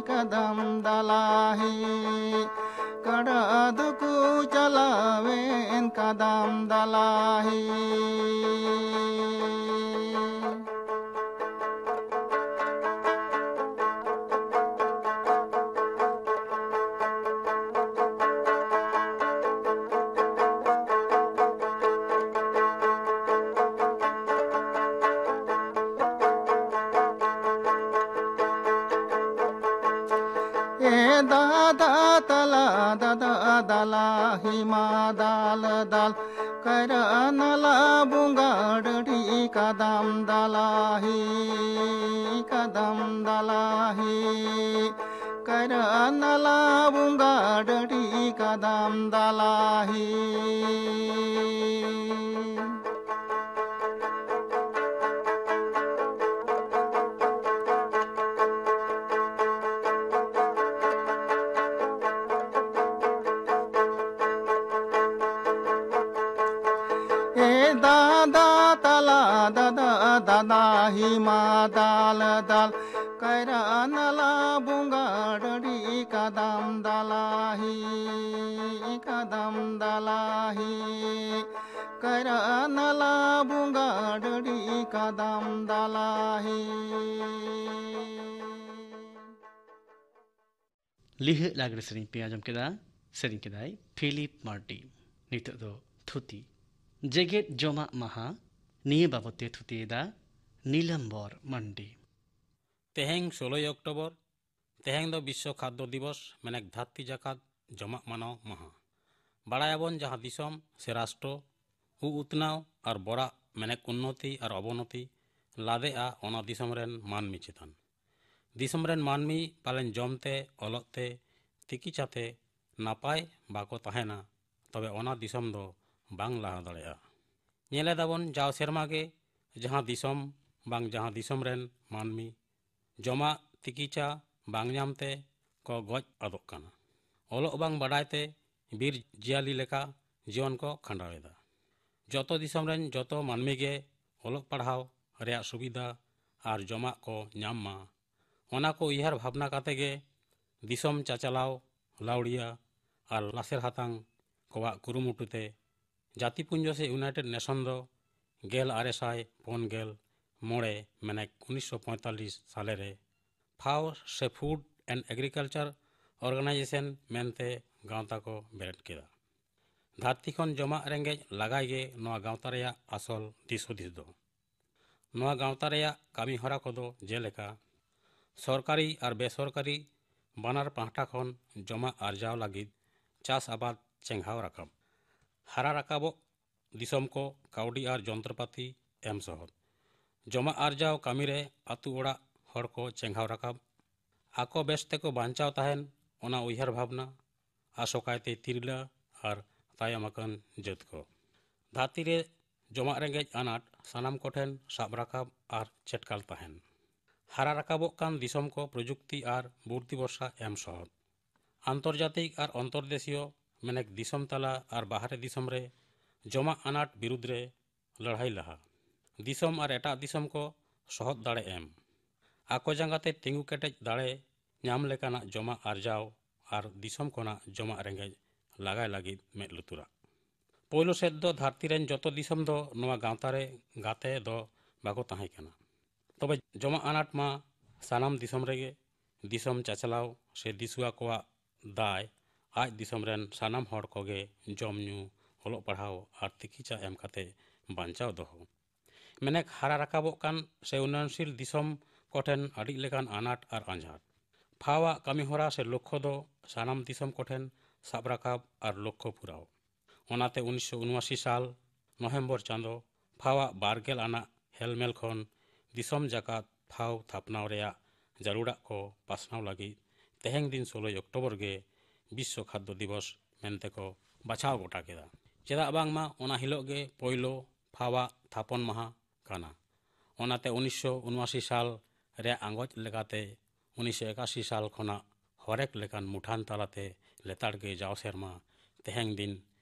ᱠᱟᱫᱟᱢ ᱫᱟᱞᱟᱦᱤ᱾ ᱠᱟᱰᱟ ᱫᱚᱠᱚ ᱪᱟᱞᱟᱣᱮᱱ ᱠᱟᱫᱟᱢ ᱫᱟᱞᱟᱦᱤ᱾ ᱮ ᱫᱟᱫᱟ ᱛᱟᱞᱟ ᱫᱟᱫᱟ ᱫᱟᱞᱟ ᱦᱤᱢᱟ ᱫᱟᱞ ᱫᱟᱞ, ᱠᱟᱭᱨᱟ ᱱᱟᱞᱟ ᱵᱚᱸᱜᱟ ᱰᱟᱹᱰᱤ ᱠᱟᱫᱟᱢ ᱫᱟᱞᱟᱦᱤ, ᱠᱟᱫᱟᱢ ᱫᱟᱞᱟᱦᱤ᱾ ᱠᱟᱭᱨᱟ ᱱᱟᱞᱟ ᱵᱚᱸᱜᱟ ᱰᱟᱹᱰᱤ ᱠᱟᱫᱟᱢ ᱫᱟᱞᱟᱦᱤ᱾ ᱮ ᱫᱟᱫᱟ ᱛᱟᱞᱟ ᱫᱟᱫᱟ ᱫᱟᱫᱟ ᱦᱤᱢᱟ ᱫᱟᱞ ᱫᱟᱞ᱾ ᱠᱟᱭ ᱨᱟᱱᱟᱞᱟ ᱵᱚᱸᱜᱟ ᱰᱟᱹᱰᱤ ᱠᱟᱫᱟᱢ ᱫᱟᱞᱟᱦᱤ, ᱠᱟᱫᱟᱢ ᱫᱟᱞᱟᱦᱤ, ᱠᱟᱭᱨᱟᱱᱟᱞᱟ ᱵᱚᱸᱜᱟ ᱰᱟᱹᱰᱤ ᱠᱟᱫᱟᱢ ᱫᱟᱞᱟᱦᱤ᱾ ᱞᱤᱦᱟᱹ ᱞᱟᱜᱽᱲᱮ ᱥᱮᱨᱮᱧ ᱯᱮ ᱟᱸᱡᱚᱢ ᱠᱮᱫᱟ, ᱥᱮᱨᱮᱧ ᱠᱮᱫᱟᱭ ᱯᱷᱤᱞᱤᱯ ᱢᱟᱨᱰᱤ᱾ ᱱᱤᱛᱚᱜ ᱫᱚ ᱛᱷᱩᱛᱤ᱾ ᱡᱮᱜᱮᱛ ᱡᱚᱢᱟᱜ ᱢᱟᱦᱟ, ᱱᱤᱭᱟᱹ ᱵᱟᱵᱚᱛ ᱛᱮ ᱛᱷᱩᱛᱤᱭᱮᱫᱟ ᱱᱤᱞᱟᱢᱵᱚᱨ ᱢᱟᱱᱰᱤ᱾ ᱛᱮᱦᱮᱧ ᱥᱳᱞᱳᱭ ᱚᱠᱴᱳᱵᱚᱨ, ᱛᱮᱦᱮᱧ ᱫᱚ ᱵᱤᱥᱥᱚ ᱠᱷᱟᱫᱽᱫᱚ ᱫᱤᱵᱚᱥ, ᱢᱮᱱᱮᱠ ᱫᱷᱟᱹᱨᱛᱤ ᱡᱟᱠᱟᱛ ᱡᱚᱢᱟᱜ ᱢᱟᱱᱟᱣ ᱢᱟᱦᱟ᱾ ᱵᱟᱲᱟᱭᱟᱵᱚᱱ, ᱡᱟᱦᱟᱸ ᱫᱤᱥᱚᱢ ᱥᱮ ᱨᱟᱥᱴᱨᱚ ᱩ ᱩᱛᱱᱟᱹᱣ ᱟᱨ ᱵᱚᱲᱟᱜ, ᱢᱮᱱᱮᱠ ᱩᱱᱱᱚᱛᱤ ᱟᱨ ᱚᱵᱚᱱᱚᱛᱤ ᱞᱟᱫᱮᱜᱼᱟ ᱚᱱᱟ ᱫᱤᱥᱚᱢ ᱨᱮᱱ ᱢᱟᱹᱱᱢᱤ ᱪᱮᱛᱟᱱ᱾ ᱫᱤᱥᱚᱢ ᱨᱮᱱ ᱢᱟᱹᱱᱢᱤ ᱯᱟᱞᱮᱱ ᱡᱚᱢ ᱛᱮ, ᱚᱞᱚᱜ ᱛᱮ, ᱛᱤᱠᱤᱪᱷᱟ ᱛᱮ ᱱᱟᱯᱟᱭ ᱵᱟᱠᱚ ᱛᱟᱦᱮᱱᱟ, ᱛᱚᱵᱮ ᱚᱱᱟ ᱫᱤᱥᱚᱢ ᱫᱚ ᱵᱟᱝ ᱞᱟᱦᱟ ᱫᱟᱲᱮᱭᱟᱜᱼᱟ᱾ ᱧᱮᱞᱮᱫᱟᱵᱚᱱ, ᱡᱟᱣ ᱥᱮᱨᱢᱟ ᱜᱮ ᱡᱟᱦᱟᱸ ᱫᱤᱥᱚᱢ ᱵᱟᱝ ᱡᱟᱦᱟᱸ ᱫᱤᱥᱚᱢ ᱨᱮᱱ ᱢᱟᱹᱱᱢᱤ ᱡᱚᱢᱟᱜ ᱛᱤᱠᱤᱪᱷᱟ ᱵᱟᱝ ᱧᱟᱢ ᱛᱮ ᱠᱚ ᱜᱚᱡ ᱟᱫᱚᱜ ᱠᱟᱱᱟ᱾ ᱚᱞᱚᱜ ᱵᱟᱝ ᱵᱟᱰᱟᱭ ᱛᱮ ᱵᱤᱨ ᱡᱤᱭᱟᱹᱞᱤ ᱞᱮᱠᱟ ᱡᱤᱭᱚᱱ ᱠᱚ ᱠᱷᱟᱸᱰᱟᱣ ᱮᱫᱟ᱾ ᱡᱚᱛᱚ ᱫᱤᱥᱚᱢ ᱨᱮᱱ ᱡᱚᱛᱚ ᱢᱟᱹᱱᱢᱤ ᱜᱮ ᱚᱞᱚᱜ ᱯᱟᱲᱦᱟᱣ ᱨᱮᱭᱟᱜ ᱥᱩᱵᱤᱫᱷᱟ ᱟᱨ ᱡᱚᱢᱟᱜ ᱠᱚ ᱧᱟᱢ ᱢᱟ, ᱚᱱᱟ ᱠᱚ ᱩᱭᱦᱟᱹᱨ ᱵᱷᱟᱵᱽᱱᱟ ᱠᱟᱛᱮ ᱜᱮ ᱫᱤᱥᱚᱢ ᱪᱟᱪᱟᱞᱟᱣ, ᱞᱟᱹᱣᱲᱤᱭᱟᱹ ᱟᱨ ᱞᱟᱥᱮᱨ ᱦᱟᱛᱟᱝ ᱠᱚᱣᱟᱜ ᱠᱩᱨᱩᱢᱩᱴᱩ ᱛᱮ ᱡᱟᱹᱛᱤ ᱯᱩᱧᱡᱚ ᱥᱮ ᱤᱭᱩᱱᱟᱭᱴᱮᱰ ᱱᱮᱥᱚᱱ ᱫᱚ ᱜᱮᱞ ᱟᱨᱮ ᱥᱟᱭ ᱯᱩᱱ ᱜᱮᱞ ᱢᱚᱬᱮ, ᱢᱮᱱᱮᱠ ᱩᱱᱤᱥᱥᱚ ᱯᱚᱸᱭᱛᱟᱞᱞᱤᱥ ᱥᱟᱞᱮ ᱨᱮ ᱯᱷᱟᱣ ᱥᱮ ᱯᱷᱩᱰ ᱮᱱᱰ ᱮᱜᱽᱨᱤᱠᱟᱞᱪᱟᱨ ᱚᱨᱜᱟᱱᱟᱭᱡᱮᱥᱚᱱ ᱢᱮᱱᱛᱮ ᱜᱟᱶᱛᱟ ᱠᱚ ᱵᱮᱨᱮᱫ ᱠᱮᱫᱟ᱾ ᱫᱷᱟᱹᱨᱛᱤ ᱠᱷᱚᱱ ᱡᱚᱢᱟᱜ ᱨᱮᱸᱜᱮᱡ ᱞᱟᱜᱟᱭ ᱜᱮ ᱱᱚᱣᱟ ᱜᱟᱶᱛᱟ ᱨᱮᱭᱟᱜ ᱟᱥᱚᱞ ᱫᱤᱥ ᱦᱩᱫᱤᱥ ᱫᱚ᱾ ᱱᱚᱣᱟ ᱜᱟᱶᱛᱟ ᱨᱮᱭᱟᱜ ᱠᱟᱹᱢᱤ ᱦᱚᱨᱟ ᱠᱚᱫᱚ ᱡᱮᱞᱮᱠᱟ, ᱥᱚᱨᱠᱟᱨᱤ ᱟᱨ ᱵᱮᱥᱚᱨᱠᱟᱨᱤ ᱵᱟᱱᱟᱨ ᱯᱟᱦᱴᱟ ᱠᱷᱚᱱ ᱡᱚᱢᱟᱜ ᱟᱨᱡᱟᱣ ᱞᱟᱹᱜᱤᱫ ᱪᱟᱥ ᱟᱵᱟᱫ ᱪᱮᱸᱜᱷᱟᱣ ᱨᱟᱠᱟᱵ, ᱦᱟᱨᱟ ᱨᱟᱠᱟᱵᱚᱜ ᱫᱤᱥᱚᱢ ᱠᱚ ᱠᱟᱹᱣᱰᱤ ᱟᱨ ᱡᱚᱱᱛᱨᱚᱯᱟᱹᱛᱤ ᱮᱢ ᱥᱚᱦᱚᱫ, ᱡᱚᱢᱟᱜ ᱟᱨᱡᱟᱣ ᱠᱟᱹᱢᱤ ᱨᱮ ᱟᱹᱛᱩ ᱚᱲᱟᱜ ᱦᱚᱲ ᱠᱚ ᱪᱮᱸᱜᱷᱟᱣ ᱨᱟᱠᱟᱵ, ᱟᱠᱚ ᱵᱮᱥ ᱛᱮᱠᱚ ᱵᱟᱧᱪᱟᱣ ᱛᱟᱦᱮᱱ, ᱚᱱᱟ ᱩᱭᱦᱟᱹᱨ ᱵᱷᱟᱵᱽᱱᱟ, ᱟᱥᱚᱠᱟᱭᱛᱮ ᱛᱤᱨᱞᱟᱹ ᱟᱨ ᱛᱟᱭᱚᱢ ᱟᱠᱟᱱ ᱡᱟᱹᱛ ᱠᱚ᱾ ᱫᱷᱟᱹᱨᱛᱤ ᱨᱮ ᱡᱚᱢᱟᱜ ᱨᱮᱸᱜᱮᱡ ᱟᱱᱟᱴ ᱥᱟᱱᱟᱢ ᱠᱚᱴᱷᱮᱱ ᱥᱟᱵ ᱨᱟᱠᱟᱵ ᱟᱨ ᱪᱮᱴᱠᱟᱞ ᱛᱟᱦᱮᱱ᱾ ᱦᱟᱨᱟ ᱨᱟᱠᱟᱵᱚᱜ ᱠᱟᱱ ᱫᱤᱥᱚᱢ ᱠᱚ ᱯᱨᱚᱡᱩᱠᱛᱤ ᱟᱨ ᱵᱩᱨᱫᱷᱤ ᱵᱷᱚᱨᱥᱟ ᱮᱢ ᱥᱚᱦᱚᱫ᱾ ᱟᱱᱛᱚᱨᱡᱟᱛᱤᱠ ᱟᱨ ᱚᱱᱛᱚᱨᱫᱮᱥᱤᱭᱚ, ᱢᱮᱱᱮᱠ ᱫᱤᱥᱚᱢ ᱛᱟᱞᱟ ᱟᱨ ᱵᱟᱦᱨᱮ ᱫᱤᱥᱚᱢ ᱨᱮ ᱡᱚᱢᱟᱜ ᱟᱱᱟᱴ ᱵᱤᱨᱩᱫᱽ ᱨᱮ ᱞᱟᱹᱲᱦᱟᱹᱭ ᱞᱟᱦᱟ᱾ ᱫᱤᱥᱚᱢ ᱟᱨ ᱮᱴᱟᱜ ᱫᱤᱥᱚᱢ ᱠᱚ ᱥᱚᱦᱚᱫ ᱫᱟᱲᱮ ᱮᱢ᱾ ᱟᱠᱚ ᱡᱟᱸᱜᱟ ᱛᱮ ᱛᱤᱸᱜᱩ ᱠᱮᱴᱮᱡ ᱫᱟᱲᱮ, ᱧᱟᱢ ᱞᱮᱠᱟᱱᱟᱜ ᱡᱚᱢᱟᱜ ᱟᱨᱡᱟᱣ ᱟᱨ ᱫᱤᱥᱚᱢ ᱠᱷᱚᱱᱟᱜ ᱡᱚᱢᱟᱜ ᱨᱮᱸᱜᱮᱡ ᱞᱟᱜᱟᱭ ᱞᱟᱹᱜᱤᱫ ᱢᱮᱫ ᱞᱩᱛᱩᱨᱟᱜ᱾ ᱯᱳᱭᱞᱳ ᱥᱮᱫ ᱫᱚ ᱫᱷᱟᱹᱨᱛᱤ ᱨᱮᱱ ᱡᱚᱛᱚ ᱫᱤᱥᱚᱢ ᱫᱚ ᱱᱚᱣᱟ ᱜᱟᱶᱛᱟ ᱨᱮ ᱜᱟᱛᱮ ᱫᱚ ᱵᱟᱠᱚ ᱛᱟᱦᱮᱸ ᱠᱟᱱᱟ᱾ ᱛᱚᱵᱮ ᱡᱚᱢᱟᱜ ᱟᱱᱟᱴ ᱢᱟ ᱥᱟᱱᱟᱢ ᱫᱤᱥᱚᱢ ᱨᱮᱜᱮ᱾ ᱫᱤᱥᱚᱢ ᱪᱟᱪᱞᱟᱣ ᱥᱮ ᱫᱤᱥᱩᱣᱟ ᱠᱚᱣᱟᱜ ᱫᱟᱭ ᱟᱡ ᱫᱤᱥᱚᱢ ᱨᱮᱱ ᱥᱟᱱᱟᱢ ᱦᱚᱲ ᱠᱚᱜᱮ ᱡᱚᱢ ᱧᱩ, ᱚᱞᱚᱜ ᱯᱟᱲᱦᱟᱣ ᱟᱨ ᱛᱤᱠᱤᱪᱟ ᱮᱢ ᱠᱟᱛᱮ ᱵᱟᱧᱪᱟᱣ ᱫᱚᱦᱚ᱾ ᱢᱮᱱᱮᱠ ᱦᱟᱨᱟ ᱨᱟᱠᱟᱵᱚᱜ ᱠᱟᱱ ᱥᱮ ᱩᱱᱱᱚᱭᱚᱱᱥᱤᱞ ᱫᱤᱥᱚᱢ ᱠᱚᱴᱷᱮᱱ ᱟᱹᱰᱤ ᱞᱮᱠᱟᱱ ᱟᱱᱟᱴ ᱟᱨ ᱟᱸᱡᱷᱟᱴ᱾ ᱯᱷᱟᱣᱟᱜ ᱠᱟᱹᱢᱤᱦᱚᱨᱟ ᱥᱮ ᱞᱚᱠᱠᱷᱚ ᱫᱚ ᱥᱟᱱᱟᱢ ᱫᱤᱥᱚᱢ ᱠᱚᱴᱷᱮᱱ ᱥᱟᱵ ᱨᱟᱠᱟᱵ ᱟᱨ ᱞᱚᱠᱠᱷᱚ ᱯᱩᱨᱟᱣ᱾ ᱚᱱᱟᱛᱮ ᱩᱱᱤᱥᱥᱚ ᱩᱱᱩᱟᱥᱤ ᱥᱟᱞ ᱱᱚᱵᱷᱮᱢᱵᱚᱨ ᱪᱟᱸᱫᱚ ᱯᱷᱟᱣᱟᱜ ᱵᱟᱨᱜᱮᱞ ᱟᱱᱟᱜ ᱦᱮᱞᱢᱮᱞ ᱠᱷᱚᱱ ᱫᱤᱥᱚᱢ ᱡᱟᱠᱟᱛ ᱯᱷᱟᱣ ᱛᱷᱟᱯᱱᱟᱣ ᱨᱮᱭᱟᱜ ᱡᱟᱹᱨᱩᱲᱟᱜ ᱠᱚ ᱯᱟᱥᱱᱟᱣ ᱞᱟᱹᱜᱤᱫ ᱛᱮᱦᱮᱧ ᱫᱤᱱ ᱥᱳᱞᱳᱭ ᱚᱠᱴᱳᱵᱚᱨ ᱜᱮ ᱵᱤᱥᱥᱚ ᱠᱷᱟᱫᱽᱫᱚ ᱫᱤᱵᱚᱥ ᱢᱮᱱᱛᱮ ᱠᱚ ᱵᱟᱪᱷᱟᱣ ᱜᱚᱴᱟ ᱠᱮᱫᱟ᱾ ᱪᱮᱫᱟᱜ ᱵᱟᱝᱢᱟ ᱚᱱᱟ ᱦᱤᱞᱳᱜ ᱜᱮ ᱯᱳᱭᱞᱳ ᱯᱷᱟᱣᱟᱜ ᱛᱷᱟᱯᱚᱱ ᱢᱟᱦᱟ ᱠᱟᱱᱟ᱾ ᱚᱱᱟᱛᱮ ᱩᱱᱤᱥᱥᱚ ᱩᱱᱩᱟᱥᱤ ᱥᱟᱞ ᱨᱮᱭᱟᱜ ᱟᱸᱜᱚᱪ ᱞᱮᱠᱟᱛᱮ ᱩᱱᱤᱥᱥᱚ ᱮᱠᱟᱥᱤ ᱥᱟᱞ ᱠᱷᱚᱱᱟᱜ ᱦᱚᱨᱮᱠ ᱞᱮᱠᱟᱱ ᱢᱩᱴᱷᱟᱱ ᱛᱟᱞᱟᱛᱮ ᱞᱮᱛᱟᱲ ᱜᱮ ᱡᱟᱣ ᱥᱮᱨᱢᱟ ᱛᱮᱦᱮᱧ ᱫᱤᱱ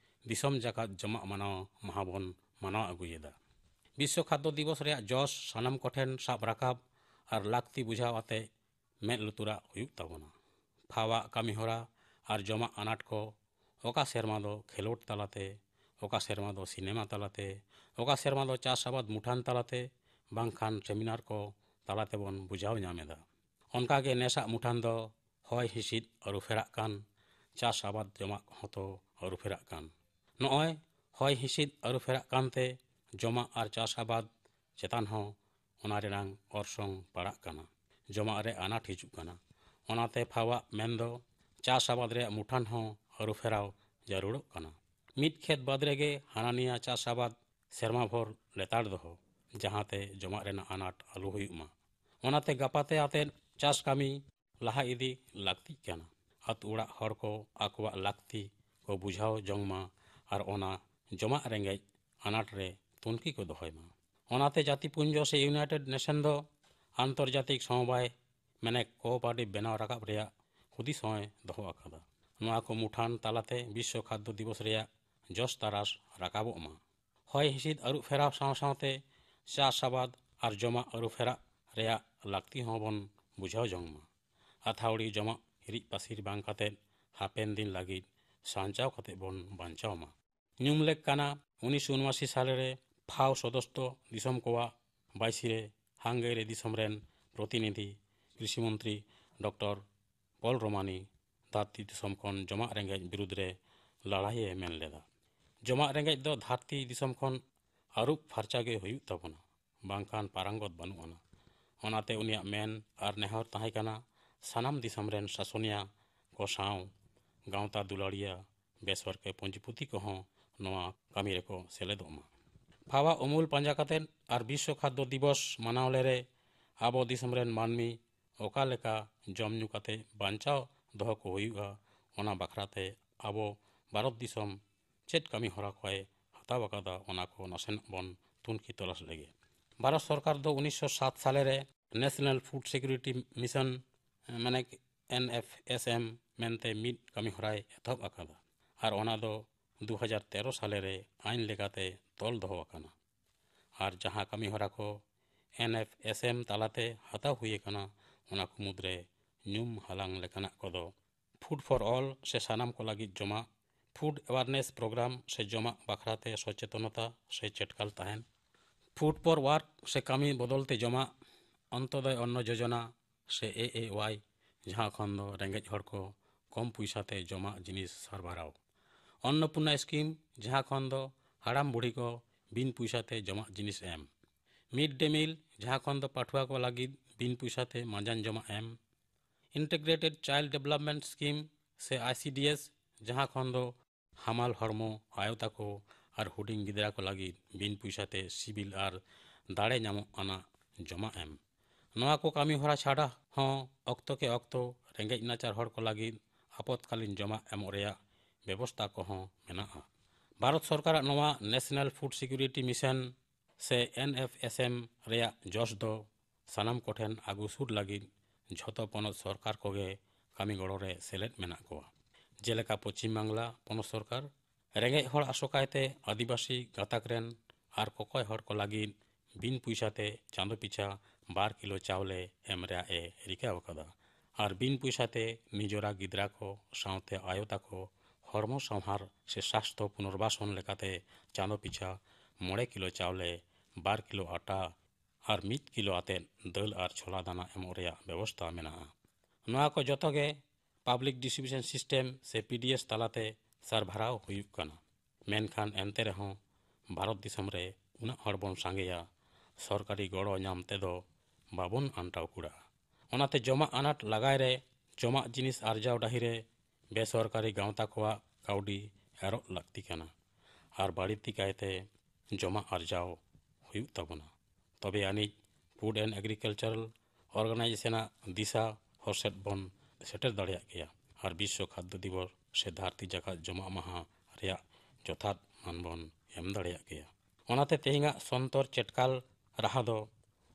ᱫᱤᱥᱚᱢ ᱡᱟᱠᱟᱛ ᱡᱚᱢᱟᱜ ᱢᱟᱱᱟᱣ ᱢᱟᱦᱟ ᱵᱚᱱ ᱢᱟᱱᱟᱣ ᱟᱹᱜᱩᱭᱮᱫᱟ᱾ ᱵᱤᱥᱥᱚ ᱠᱷᱟᱫᱽᱫᱚ ᱫᱤᱵᱚᱥ ᱨᱮᱭᱟᱜ ᱡᱚᱥ ᱥᱟᱱᱟᱢ ᱠᱚᱴᱷᱮᱱ ᱥᱟᱵ ᱨᱟᱠᱟᱵ ᱟᱨ ᱞᱟᱹᱠᱛᱤ ᱵᱩᱡᱷᱟᱹᱣ ᱟᱛᱮ ᱢᱮᱫ ᱞᱩᱛᱩᱨᱟᱜ ᱦᱩᱭᱩᱜ ᱛᱟᱵᱚᱱᱟ᱾ ᱯᱷᱟᱣᱟᱜ ᱠᱟᱹᱢᱤᱦᱚᱨᱟ ᱟᱨ ᱡᱚᱢᱟᱜ ᱟᱱᱟᱴ ᱠᱚ ᱚᱠᱟ ᱥᱮᱨᱢᱟ ᱫᱚ ᱠᱷᱮᱞᱳᱰ ᱛᱟᱞᱟᱛᱮ, ᱚᱠᱟ ᱥᱮᱨᱢᱟ ᱫᱚ ᱥᱤᱱᱮᱢᱟ ᱛᱟᱞᱟᱛᱮ, ᱚᱠᱟ ᱥᱮᱨᱢᱟ ᱫᱚ ᱪᱟᱥ ᱟᱵᱟᱫ ᱢᱩᱴᱷᱟᱱ ᱛᱟᱞᱟᱛᱮ, ᱵᱟᱝᱠᱷᱟᱱ ᱥᱮᱢᱤᱱᱟᱨ ᱠᱚ ᱛᱟᱞᱟ ᱛᱮᱵᱚᱱ ᱵᱩᱡᱷᱟᱹᱣ ᱧᱟᱢ ᱮᱫᱟ᱾ ᱚᱱᱠᱟᱜᱮ ᱱᱮᱥᱟᱜ ᱢᱩᱴᱷᱟᱱ ᱫᱚ ᱦᱚᱭ ᱦᱤᱸᱥᱤᱫ ᱟᱹᱨᱩ ᱯᱷᱮᱨᱟᱜ ᱠᱟᱱ, ᱪᱟᱥ ᱟᱵᱟᱫ ᱡᱚᱢᱟᱜ ᱦᱚᱸᱛᱚ ᱟᱹᱨᱩ ᱯᱷᱮᱨᱟᱜ ᱠᱟᱱ᱾ ᱱᱚᱜᱼᱚᱭ ᱦᱚᱭ ᱦᱤᱸᱥᱤᱫ ᱟᱹᱨᱩ ᱯᱷᱮᱨᱟᱜ ᱠᱟᱱᱛᱮ ᱡᱚᱢᱟᱜ ᱟᱨ ᱪᱟᱥ ᱟᱵᱟᱫ ᱪᱮᱛᱟᱱ ᱦᱚᱸ ᱚᱱᱟ ᱨᱮᱱᱟᱝ ᱚᱨᱥᱚᱝ ᱯᱟᱲᱟᱜ ᱠᱟᱱᱟ᱾ ᱡᱚᱢᱟᱜ ᱨᱮ ᱟᱱᱟᱴ ᱦᱤᱡᱩᱜ ᱠᱟᱱᱟ᱾ ᱚᱱᱟᱛᱮ ᱯᱷᱟᱣᱟᱜ ᱢᱮᱱᱫᱚ ᱪᱟᱥ ᱟᱵᱟᱫ ᱨᱮᱭᱟᱜ ᱢᱩᱴᱷᱟᱱ ᱦᱚᱸ ᱟᱹᱨᱩ ᱯᱷᱮᱨᱟᱣ ᱡᱟᱹᱨᱩᱲᱚᱜ ᱠᱟᱱᱟ᱾ ᱢᱤᱫ ᱠᱷᱮᱛ ᱵᱟᱹᱫᱽ ᱨᱮᱜᱮ ᱦᱟᱱᱟ ᱱᱤᱭᱟ ᱪᱟᱥ ᱟᱵᱟᱫ ᱥᱮᱨᱢᱟ ᱵᱷᱳᱨ ᱞᱮᱛᱟᱲ ᱫᱚᱦᱚ, ᱡᱟᱦᱟᱸᱛᱮ ᱡᱚᱢᱟᱜ ᱨᱮᱱᱟᱜ ᱟᱱᱟᱴ ᱟᱞᱚ ᱦᱩᱭᱩᱜ ᱢᱟ᱾ ᱚᱱᱟᱛᱮ ᱜᱟᱯᱟᱛᱮ ᱟᱛᱮᱫ ᱪᱟᱥ ᱠᱟᱹᱢᱤ ᱞᱟᱦᱟ ᱤᱫᱤ ᱞᱟᱹᱠᱛᱤᱜ ᱠᱟᱱᱟ᱾ ᱟᱛᱳ ᱚᱲᱟᱜ ᱦᱚᱲ ᱠᱚ ᱟᱠᱚᱣᱟᱜ ᱞᱟᱹᱠᱛᱤ ᱠᱚ ᱵᱩᱡᱷᱟᱹᱣ ᱡᱚᱝ ᱢᱟ ᱟᱨ ᱚᱱᱟ ᱡᱚᱢᱟᱜ ᱨᱮᱸᱜᱮᱡ ᱟᱱᱟᱴ ᱨᱮ ᱛᱩᱱᱠᱷᱤ ᱠᱚ ᱫᱚᱦᱚᱭ ᱢᱟ᱾ ᱚᱱᱟᱛᱮ ᱡᱟᱹᱛᱤ ᱯᱩᱧᱡᱚ ᱥᱮ ᱤᱭᱩᱱᱟᱭᱴᱮᱰ ᱱᱮᱥᱚᱱ ᱫᱚ ᱟᱱᱛᱚᱨᱡᱟᱛᱤᱠ ᱥᱚᱢᱚᱵᱟᱭ ᱢᱮᱱᱮᱠ ᱠᱳᱚᱯᱟᱨᱮᱴᱤᱵᱷ ᱵᱮᱱᱟᱣ ᱨᱟᱠᱟᱵ ᱨᱮᱭᱟᱜ ᱦᱩᱫᱤᱥ ᱦᱚᱸᱭ ᱫᱚᱦᱚ ᱟᱠᱟᱫᱟ᱾ ᱱᱚᱣᱟ ᱠᱚ ᱢᱩᱴᱷᱟᱱ ᱛᱟᱞᱟᱛᱮ ᱵᱤᱥᱥᱚ ᱠᱷᱟᱫᱽᱫᱚ ᱫᱤᱵᱚᱥ ᱨᱮᱭᱟᱜ ᱡᱚᱥ ᱛᱟᱨᱟᱥ ᱨᱟᱠᱟᱵᱚᱜ ᱢᱟ᱾ ᱦᱚᱭ ᱦᱤᱸᱥᱤᱫ ᱟᱹᱨᱩ ᱯᱷᱮᱨᱟᱣ ᱥᱟᱶ ᱥᱟᱶᱛᱮ ᱪᱟᱥ ᱟᱵᱟᱫ ᱟᱨ ᱡᱚᱢᱟᱜ ᱟᱹᱨᱩ ᱯᱷᱮᱨᱟᱜ ᱨᱮᱭᱟᱜ ᱞᱟᱹᱠᱛᱤ ᱦᱚᱸ ᱵᱚᱱ ᱵᱩᱡᱷᱟᱹᱣ ᱡᱚᱝ ᱢᱟ᱾ ᱟᱛᱷᱟᱣᱲᱤ ᱡᱚᱢᱟᱜ ᱦᱤᱨᱤᱡ ᱯᱟᱹᱥᱤᱨ ᱵᱟᱝ ᱠᱟᱛᱮ ᱦᱟᱯᱮᱱ ᱫᱤᱱ ᱞᱟᱹᱜᱤᱫ ᱥᱟᱧᱪᱟᱣ ᱠᱟᱛᱮ ᱵᱚᱱ ᱵᱟᱧᱪᱟᱣ ᱢᱟ᱾ ᱧᱩᱢ ᱞᱮᱠ ᱠᱟᱱᱟ ᱩᱱᱤᱥᱥᱚ ᱩᱱᱚᱟᱥᱤ ᱥᱟᱞ ᱨᱮ ᱯᱷᱟᱣ ᱥᱚᱫᱚᱥᱛᱚ ᱫᱤᱥᱚᱢ ᱠᱚᱣᱟᱜ ᱵᱟᱭᱥᱤ ᱨᱮ ᱦᱟᱝᱜᱮᱨᱤ ᱫᱤᱥᱚᱢ ᱨᱮᱱ ᱯᱨᱚᱛᱤᱱᱤᱫᱷᱤ ᱠᱨᱤᱥᱤ ᱢᱚᱱᱛᱨᱤ ᱰᱚᱠᱴᱚᱨ ᱯᱚᱞ ᱨᱳᱢᱟᱱᱤ ᱫᱷᱟᱹᱨᱛᱤ ᱫᱤᱥᱚᱢ ᱠᱷᱚᱱ ᱡᱚᱢᱟᱜ ᱨᱮᱸᱜᱮᱡ ᱵᱤᱨᱩᱫᱽ ᱨᱮ ᱞᱟᱹᱲᱦᱟᱹᱭᱮ ᱢᱮᱱ ᱞᱮᱫᱟ᱾ ᱡᱚᱢᱟᱜ ᱨᱮᱸᱜᱮᱡ ᱫᱚ ᱫᱷᱟᱹᱨᱛᱤ ᱫᱤᱥᱚᱢ ᱠᱷᱚᱱ ᱟᱹᱨᱩᱵ ᱯᱷᱟᱨᱪᱟ ᱜᱮ ᱦᱩᱭᱩᱜ ᱛᱟᱵᱚᱱᱟ, ᱵᱟᱝᱠᱷᱟᱱ ᱯᱟᱨᱟᱝᱜᱚᱛ ᱵᱟᱹᱱᱩᱜ ᱟᱱᱟ᱾ ᱚᱱᱟᱛᱮ ᱩᱱᱤᱭᱟᱜ ᱢᱮᱱ ᱟᱨ ᱱᱮᱦᱚᱨ ᱛᱟᱦᱮᱸ ᱠᱟᱱᱟ, ᱥᱟᱱᱟᱢ ᱫᱤᱥᱚᱢ ᱨᱮᱱ ᱥᱟᱥᱚᱱᱤᱭᱟᱹ ᱠᱚ ᱥᱟᱶ ᱜᱟᱶᱛᱟ ᱫᱩᱞᱟᱹᱲᱤᱭᱟᱹ ᱵᱮᱥᱚᱨᱠᱟᱨᱤ ᱯᱩᱸᱡᱤᱯᱩᱛᱤ ᱠᱚᱦᱚᱸ ᱱᱚᱣᱟ ᱠᱟᱹᱢᱤ ᱨᱮᱠᱚ ᱥᱮᱞᱮᱫᱚᱜ ᱢᱟ᱾ ᱯᱷᱟᱣᱟ ᱩᱢᱩᱞ ᱯᱟᱸᱡᱟ ᱠᱟᱛᱮ ᱟᱨ ᱵᱤᱥᱥᱚ ᱠᱷᱟᱫᱽᱫᱚ ᱫᱤᱵᱚᱥ ᱢᱟᱱᱟᱣ ᱞᱮᱨᱮ ᱟᱵᱚ ᱫᱤᱥᱚᱢ ᱨᱮᱱ ᱢᱟᱹᱱᱢᱤ ᱚᱠᱟ ᱞᱮᱠᱟ ᱡᱚᱢ ᱧᱩ ᱠᱟᱛᱮ ᱵᱟᱧᱪᱟᱣ ᱫᱚᱦᱚ ᱠᱚ ᱦᱩᱭᱩᱜᱼᱟ, ᱚᱱᱟ ᱵᱟᱠᱷᱨᱟ ᱛᱮ ᱟᱵᱚ ᱵᱷᱟᱨᱚᱛ ᱫᱤᱥᱚᱢ ᱪᱮᱫ ᱠᱟᱹᱢᱤ ᱦᱚᱨᱟ ᱠᱚᱭ ᱦᱟᱛᱟᱣ ᱟᱠᱟᱫᱟ, ᱚᱱᱟ ᱠᱚ ᱱᱟᱥᱮᱱᱟᱜ ᱵᱚᱱ ᱛᱩᱱᱠᱷᱤ ᱛᱚᱞᱟᱥ ᱞᱮᱜᱮ᱾ ᱵᱷᱟᱨᱚᱛ ᱥᱚᱨᱠᱟᱨ ᱫᱚ ᱩᱱᱤᱥᱥᱚ ᱥᱟᱛ ᱥᱟᱞᱮ ᱨᱮ ᱱᱮᱥᱱᱟᱞ ᱯᱷᱩᱰ ᱥᱤᱠᱩᱨᱤᱴᱤ ᱢᱤᱥᱚᱱ, ᱢᱟᱱᱮ ᱮᱱ ᱮᱯᱷ ᱮᱥ ᱮᱢ ᱢᱮᱱᱛᱮ ᱢᱤᱫ ᱠᱟᱹᱢᱤ ᱦᱚᱨᱟᱭ ᱮᱛᱚᱦᱚᱵ ᱟᱠᱟᱫᱟ ᱟᱨ ᱚᱱᱟ ᱫᱚ ᱫᱩ ᱦᱟᱡᱟᱨ ᱛᱮᱨᱚ ᱥᱟᱞᱮ ᱨᱮ ᱟᱭᱤᱱ ᱞᱮᱠᱟᱛᱮ ᱛᱚᱞ ᱫᱚᱦᱚ ᱟᱠᱟᱱᱟ᱾ ᱟᱨ ᱡᱟᱦᱟᱸ ᱠᱟᱹᱢᱤ ᱦᱚᱨᱟ ᱠᱚ ᱮᱱ ᱮᱯᱷ ᱮᱥ ᱮᱢ ᱛᱟᱞᱟᱛᱮ ᱦᱟᱛᱟᱣ ᱦᱩᱭ ᱟᱠᱟᱱᱟ, ᱚᱱᱟ ᱠᱚ ᱢᱩᱫᱽᱨᱮ ᱧᱩᱢ ᱦᱟᱞᱟᱝ ᱞᱮᱠᱟᱱᱟᱜ ᱠᱚᱫᱚ ᱯᱷᱩᱰ ᱯᱷᱚᱨ ᱚᱞ ᱥᱮ ᱥᱟᱱᱟᱢ ᱠᱚ ᱞᱟᱹᱜᱤᱫ ᱡᱚᱢᱟᱜ, ᱯᱷᱩᱰ ᱮᱣᱟᱨᱱᱮᱥ ᱯᱨᱳᱜᱨᱟᱢ ᱥᱮ ᱡᱚᱢᱟᱜ ᱵᱟᱠᱷᱨᱟᱛᱮ ᱥᱚᱪᱮᱛᱚᱱᱚᱛᱟ ᱥᱮ ᱪᱮᱴᱠᱟᱞ ᱛᱟᱦᱮᱱ, ᱯᱷᱩᱰ ᱯᱷᱚᱨ ᱣᱟᱨᱠ ᱥᱮ ᱠᱟᱹᱢᱤ ᱵᱚᱫᱚᱞ ᱛᱮ ᱡᱚᱢᱟᱜ, ᱚᱱᱛᱚᱫᱚᱭ ᱚᱱᱱᱚ ᱡᱳᱡᱚᱱᱟ ᱥᱮ ᱮ ᱮ ᱣᱟᱭ, ᱡᱟᱦᱟᱸ ᱠᱷᱚᱱ ᱫᱚ ᱨᱮᱸᱜᱮᱡ ᱦᱚᱲ ᱠᱚ ᱠᱚᱢ ᱯᱚᱭᱥᱟ ᱛᱮ ᱡᱚᱢᱟᱜ ᱡᱤᱱᱤᱥ ᱥᱟᱨᱵᱟᱨᱟᱣ, ᱚᱱᱱᱚᱯᱩᱨᱱᱟ ᱥᱠᱤᱢ, ᱡᱟᱦᱟᱸ ᱠᱷᱚᱱ ᱫᱚ ᱦᱟᱲᱟᱢ ᱵᱩᱲᱦᱤ ᱠᱚ ᱵᱤᱱ ᱯᱚᱭᱥᱟ ᱛᱮ ᱡᱚᱢᱟᱜ ᱡᱤᱱᱤᱥ ᱮᱢ, ᱢᱤᱰ ᱰᱮ ᱢᱤᱞ, ᱡᱟᱦᱟᱸ ᱠᱷᱚᱱ ᱫᱚ ᱯᱟᱹᱴᱷᱩᱣᱟᱹ ᱠᱚ ᱞᱟᱹᱜᱤᱫ ᱵᱤᱱ ᱯᱚᱭᱥᱟ ᱛᱮ ᱢᱟᱸᱡᱟᱱ ᱡᱚᱢᱟᱜ ᱮᱢ, ᱤᱱᱴᱤᱜᱨᱮᱴᱮᱰ ᱪᱟᱭᱤᱞᱰ ᱰᱮᱵᱷᱞᱚᱯᱢᱮᱱᱴ ᱥᱠᱤᱢ ᱥᱮ ᱟᱭ ᱥᱤ ᱰᱤ ᱮᱥ, ᱡᱟᱦᱟᱸ ᱠᱷᱚᱱ ᱫᱚ ᱦᱟᱢᱟᱞ ᱦᱚᱲᱢᱚ ᱟᱭᱳ ᱛᱟᱠᱚ ᱟᱨ ᱦᱩᱰᱤᱧ ᱜᱤᱫᱽᱨᱟᱹ ᱠᱚ ᱞᱟᱹᱜᱤᱫ ᱵᱤᱱ ᱯᱚᱭᱥᱟ ᱛᱮ ᱥᱤᱵᱤᱞ ᱟᱨ ᱫᱟᱲᱮ ᱧᱟᱢᱚᱜ ᱟᱱᱟᱜ ᱡᱚᱢᱟᱜ ᱮᱢ᱾ ᱱᱚᱣᱟ ᱠᱚ ᱠᱟᱹᱢᱤ ᱦᱚᱨᱟ ᱪᱷᱟᱰᱟ ᱦᱚᱸ ᱚᱠᱛᱚ ᱠᱮ ᱚᱠᱛᱚ ᱨᱮᱸᱜᱮᱡ ᱱᱟᱪᱟᱨ ᱦᱚᱲ ᱠᱚ ᱞᱟᱹᱜᱤᱫ ᱟᱯᱚᱛᱠᱟᱞᱤᱱ ᱡᱚᱢᱟᱜ ᱮᱢᱚᱜ ᱨᱮᱭᱟᱜ ᱵᱮᱵᱚᱥᱛᱟ ᱠᱚᱦᱚᱸ ᱢᱮᱱᱟᱜᱼᱟ᱾ ᱵᱷᱟᱨᱚᱛ ᱥᱚᱨᱠᱟᱨᱟᱜ ᱱᱚᱣᱟ ᱱᱮᱥᱱᱟᱞ ᱯᱷᱩᱰ ᱥᱤᱠᱩᱨᱤᱴᱤ ᱢᱤᱥᱚᱱ ᱥᱮ ᱮᱱ ᱮᱯᱷ ᱮᱥ ᱮᱢ ᱨᱮᱭᱟᱜ ᱡᱚᱥ ᱫᱚ ᱥᱟᱱᱟᱢ ᱠᱚᱴᱷᱮᱱ ᱟᱹᱜᱩ ᱥᱩᱨ ᱞᱟᱹᱜᱤᱫ ᱡᱷᱚᱛᱚ ᱯᱚᱱᱚᱛ ᱥᱚᱨᱠᱟᱨ ᱠᱚᱜᱮ ᱠᱟᱹᱢᱤ ᱜᱚᱲᱚ ᱨᱮ ᱥᱮᱞᱮᱫ ᱢᱮᱱᱟᱜ ᱠᱚᱣᱟ᱾ ᱡᱮᱞᱮᱠᱟ ᱯᱚᱪᱷᱤᱢ ᱵᱟᱝᱞᱟ ᱯᱚᱱᱚᱛ ᱥᱚᱨᱠᱟᱨ ᱨᱮᱸᱜᱮᱡ ᱦᱚᱲ, ᱟᱥᱚᱠᱟᱭᱛᱮ ᱟᱹᱫᱤᱵᱟᱹᱥᱤ ᱜᱟᱛᱟᱠ ᱨᱮᱱ ᱟᱨ ᱠᱚᱠᱚᱭ ᱦᱚᱲ ᱠᱚ ᱞᱟᱹᱜᱤᱫ ᱵᱤᱱ ᱯᱚᱭᱥᱟ ᱛᱮ ᱪᱟᱸᱫᱚ ᱯᱤᱪᱷᱟ ᱵᱟᱨ ᱠᱤᱞᱳ ᱪᱟᱣᱞᱮ ᱮᱢ ᱨᱮᱭᱟᱜ ᱮ ᱨᱤᱠᱟᱹ ᱟᱠᱟᱫᱟ᱾ ᱟᱨ ᱵᱤᱱ ᱯᱚᱭᱥᱟ ᱛᱮ ᱱᱤᱡᱚᱨᱟᱜ ᱜᱤᱫᱽᱨᱟᱹ ᱠᱚ ᱥᱟᱶᱛᱮ ᱟᱭᱳ ᱛᱟᱠᱚ ᱦᱚᱲᱢᱚ ᱥᱟᱶᱦᱟᱨ ᱥᱮ ᱥᱟᱥᱛᱷᱚ ᱯᱩᱱᱚᱨᱵᱟᱥᱚᱱ ᱞᱮᱠᱟᱛᱮ ᱪᱟᱸᱫᱚ ᱯᱤᱪᱷᱟ ᱢᱚᱬᱮ ᱠᱤᱞᱳ ᱪᱟᱣᱞᱮ, ᱵᱟᱨ ᱠᱤᱞᱳ ᱟᱴᱟ ᱟᱨ ᱢᱤᱫ ᱠᱤᱞᱳ ᱟᱛᱮᱫ ᱫᱟᱹᱞ ᱟᱨ ᱪᱷᱚᱞᱟ ᱫᱟᱱᱟ ᱮᱢᱚᱜ ᱨᱮᱭᱟᱜ ᱵᱮᱵᱚᱥᱛᱟ ᱢᱮᱱᱟᱜᱼᱟ᱾ ᱱᱚᱣᱟ ᱠᱚ ᱡᱚᱛᱚ ᱜᱮ ᱯᱟᱵᱽᱞᱤᱠ ᱰᱤᱥᱴᱨᱤᱵᱤᱭᱩᱥᱚᱱ ᱥᱤᱥᱴᱮᱢ ᱥᱮ ᱯᱤ ᱰᱤ ᱮᱥ ᱛᱟᱞᱟᱛᱮ ᱥᱟᱨᱵᱷᱟᱨᱟᱣ ᱦᱩᱭᱩᱜ ᱠᱟᱱᱟ᱾ ᱢᱮᱱᱠᱷᱟᱱ ᱮᱱᱛᱮ ᱨᱮᱦᱚᱸ ᱵᱷᱟᱨᱚᱛ ᱫᱤᱥᱚᱢ ᱨᱮ ᱩᱱᱟᱹᱜ ᱦᱚᱲ ᱵᱚᱱ ᱥᱟᱸᱜᱮᱭᱟ, ᱥᱚᱨᱠᱟᱨᱤ ᱜᱚᱲᱚ ᱧᱟᱢ ᱛᱮᱫᱚ ᱵᱟᱵᱚᱱ ᱟᱱᱴᱟᱣ ᱠᱩᱲᱟᱹᱜᱼᱟ᱾ ᱚᱱᱟᱛᱮ ᱡᱚᱢᱟᱜ ᱟᱱᱟᱴ ᱞᱟᱜᱟᱭ ᱨᱮ ᱡᱚᱢᱟᱜ ᱡᱤᱱᱤᱥ ᱟᱨᱡᱟᱣ ᱰᱟᱹᱦᱤ ᱨᱮ ᱵᱮᱥᱚᱨᱠᱟᱨᱤ ᱜᱟᱶᱛᱟ ᱠᱚᱣᱟᱜ ᱠᱟᱹᱣᱰᱤ ᱮᱨᱚᱜ ᱞᱟᱹᱠᱛᱤ ᱠᱟᱱᱟ᱾ ᱟᱨ ᱵᱟᱹᱲᱛᱤ ᱠᱟᱭᱛᱮ ᱡᱚᱢᱟᱜ ᱟᱨᱡᱟᱣ ᱦᱩᱭᱩᱜ ᱛᱟᱵᱚᱱᱟ᱾ ᱛᱚᱵᱮ ᱟᱹᱱᱤᱡ ᱯᱷᱩᱰ ᱮᱱᱰ ᱮᱜᱽᱨᱤᱠᱟᱞᱪᱟᱨᱟᱞ ᱚᱨᱜᱟᱱᱟᱭᱡᱮᱥᱚᱱᱟᱜ ᱫᱤᱥᱟ ᱦᱚᱨ ᱥᱮᱫ ᱵᱚᱱ ᱥᱮᱴᱮᱨ ᱫᱟᱲᱮᱭᱟᱜ ᱜᱮᱭᱟ᱾ ᱟᱨ ᱵᱤᱥᱥᱚ ᱠᱷᱟᱫᱽᱫᱚ ᱫᱤᱵᱚᱥ ᱥᱮ ᱫᱷᱟᱹᱨᱛᱤ ᱡᱟᱠᱟᱛ ᱡᱚᱢᱟᱜ ᱢᱟᱦᱟ ᱨᱮᱭᱟᱜ ᱡᱚᱛᱷᱟᱛ ᱢᱟᱱ ᱵᱚᱱ ᱮᱢ ᱫᱟᱲᱮᱭᱟᱜ ᱜᱮᱭᱟ᱾ ᱚᱱᱟᱛᱮ ᱛᱮᱦᱮᱧᱟᱜ ᱥᱚᱱᱛᱚᱨ ᱪᱮᱴᱠᱟᱞ ᱨᱟᱦᱟ ᱫᱚ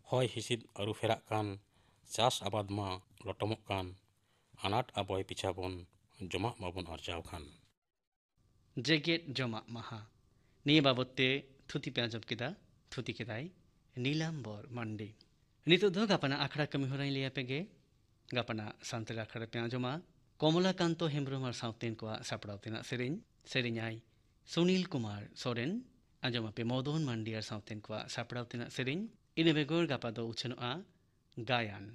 ᱦᱚᱭ ᱦᱤᱸᱥᱤᱫ ᱟᱹᱨᱩ ᱯᱷᱮᱨᱟᱜ ᱠᱟᱱ, ᱪᱟᱥ ᱟᱵᱟᱫ ᱢᱟ ᱞᱚᱴᱚᱢᱚᱜ ᱠᱟᱱ, ᱟᱱᱟᱴ ᱟᱵᱚᱭ ᱯᱤᱪᱷᱟ ᱵᱚᱱ ᱡᱚᱢᱟᱜ ᱵᱟᱵᱚᱱ ᱟᱨᱡᱟᱣ ᱠᱷᱟᱱ᱾ ᱡᱮᱜᱮᱛ ᱡᱚᱢᱟᱜ ᱢᱟᱦᱟ᱾ ᱱᱤᱭᱟᱹ ᱵᱟᱵᱚᱛ ᱛᱮ ᱛᱷᱩᱛᱤ ᱯᱮ ᱟᱸᱡᱚᱢ ᱠᱮᱫᱟ, ᱛᱷᱩᱛᱤ ᱠᱮᱫᱟᱭ ᱱᱤᱞᱟᱢᱵᱚᱨ ᱢᱟᱱᱰᱤ᱾ ᱱᱤᱛᱚᱜ ᱫᱚ ᱜᱟᱯᱟᱱᱟᱜ ᱟᱠᱷᱲᱟ ᱠᱟᱹᱢᱤ ᱦᱚᱨᱟᱧ ᱞᱟᱹᱭ ᱟᱯᱮ ᱜᱮ᱾ ᱜᱟᱯᱟᱱᱟᱜ ᱥᱟᱱᱛᱟᱲ ᱟᱠᱷᱲᱟ ᱨᱮᱯᱮ ᱟᱸᱡᱚᱢᱟ ᱠᱚᱢᱞᱟᱠᱟᱱᱛᱚ ᱦᱮᱢᱵᱨᱚᱢ ᱟᱨ ᱥᱟᱶᱛᱮᱱ ᱠᱚᱣᱟᱜ ᱥᱟᱯᱲᱟᱣ ᱛᱮᱱᱟᱜ ᱥᱮᱨᱮᱧ, ᱥᱮᱨᱮᱧᱟᱭ ᱥᱩᱱᱤᱞ ᱠᱩᱢᱟᱨ ᱥᱚᱨᱮᱱ᱾ ᱟᱸᱡᱚᱢ ᱟᱯᱮ ᱢᱚᱫᱚᱱ ᱢᱟᱱᱰᱤ ᱟᱨ ᱥᱟᱶᱛᱮᱱ ᱠᱚᱣᱟᱜ ᱥᱟᱯᱲᱟᱣ ᱛᱮᱱᱟᱜ ᱥᱮᱨᱮᱧ᱾ ᱤᱱᱟᱹ ᱵᱮᱜᱚᱨ ᱜᱟᱯᱟ ᱫᱚ ᱩᱪᱷᱟᱹᱱᱚᱜᱼᱟ ᱜᱟᱭᱟᱱ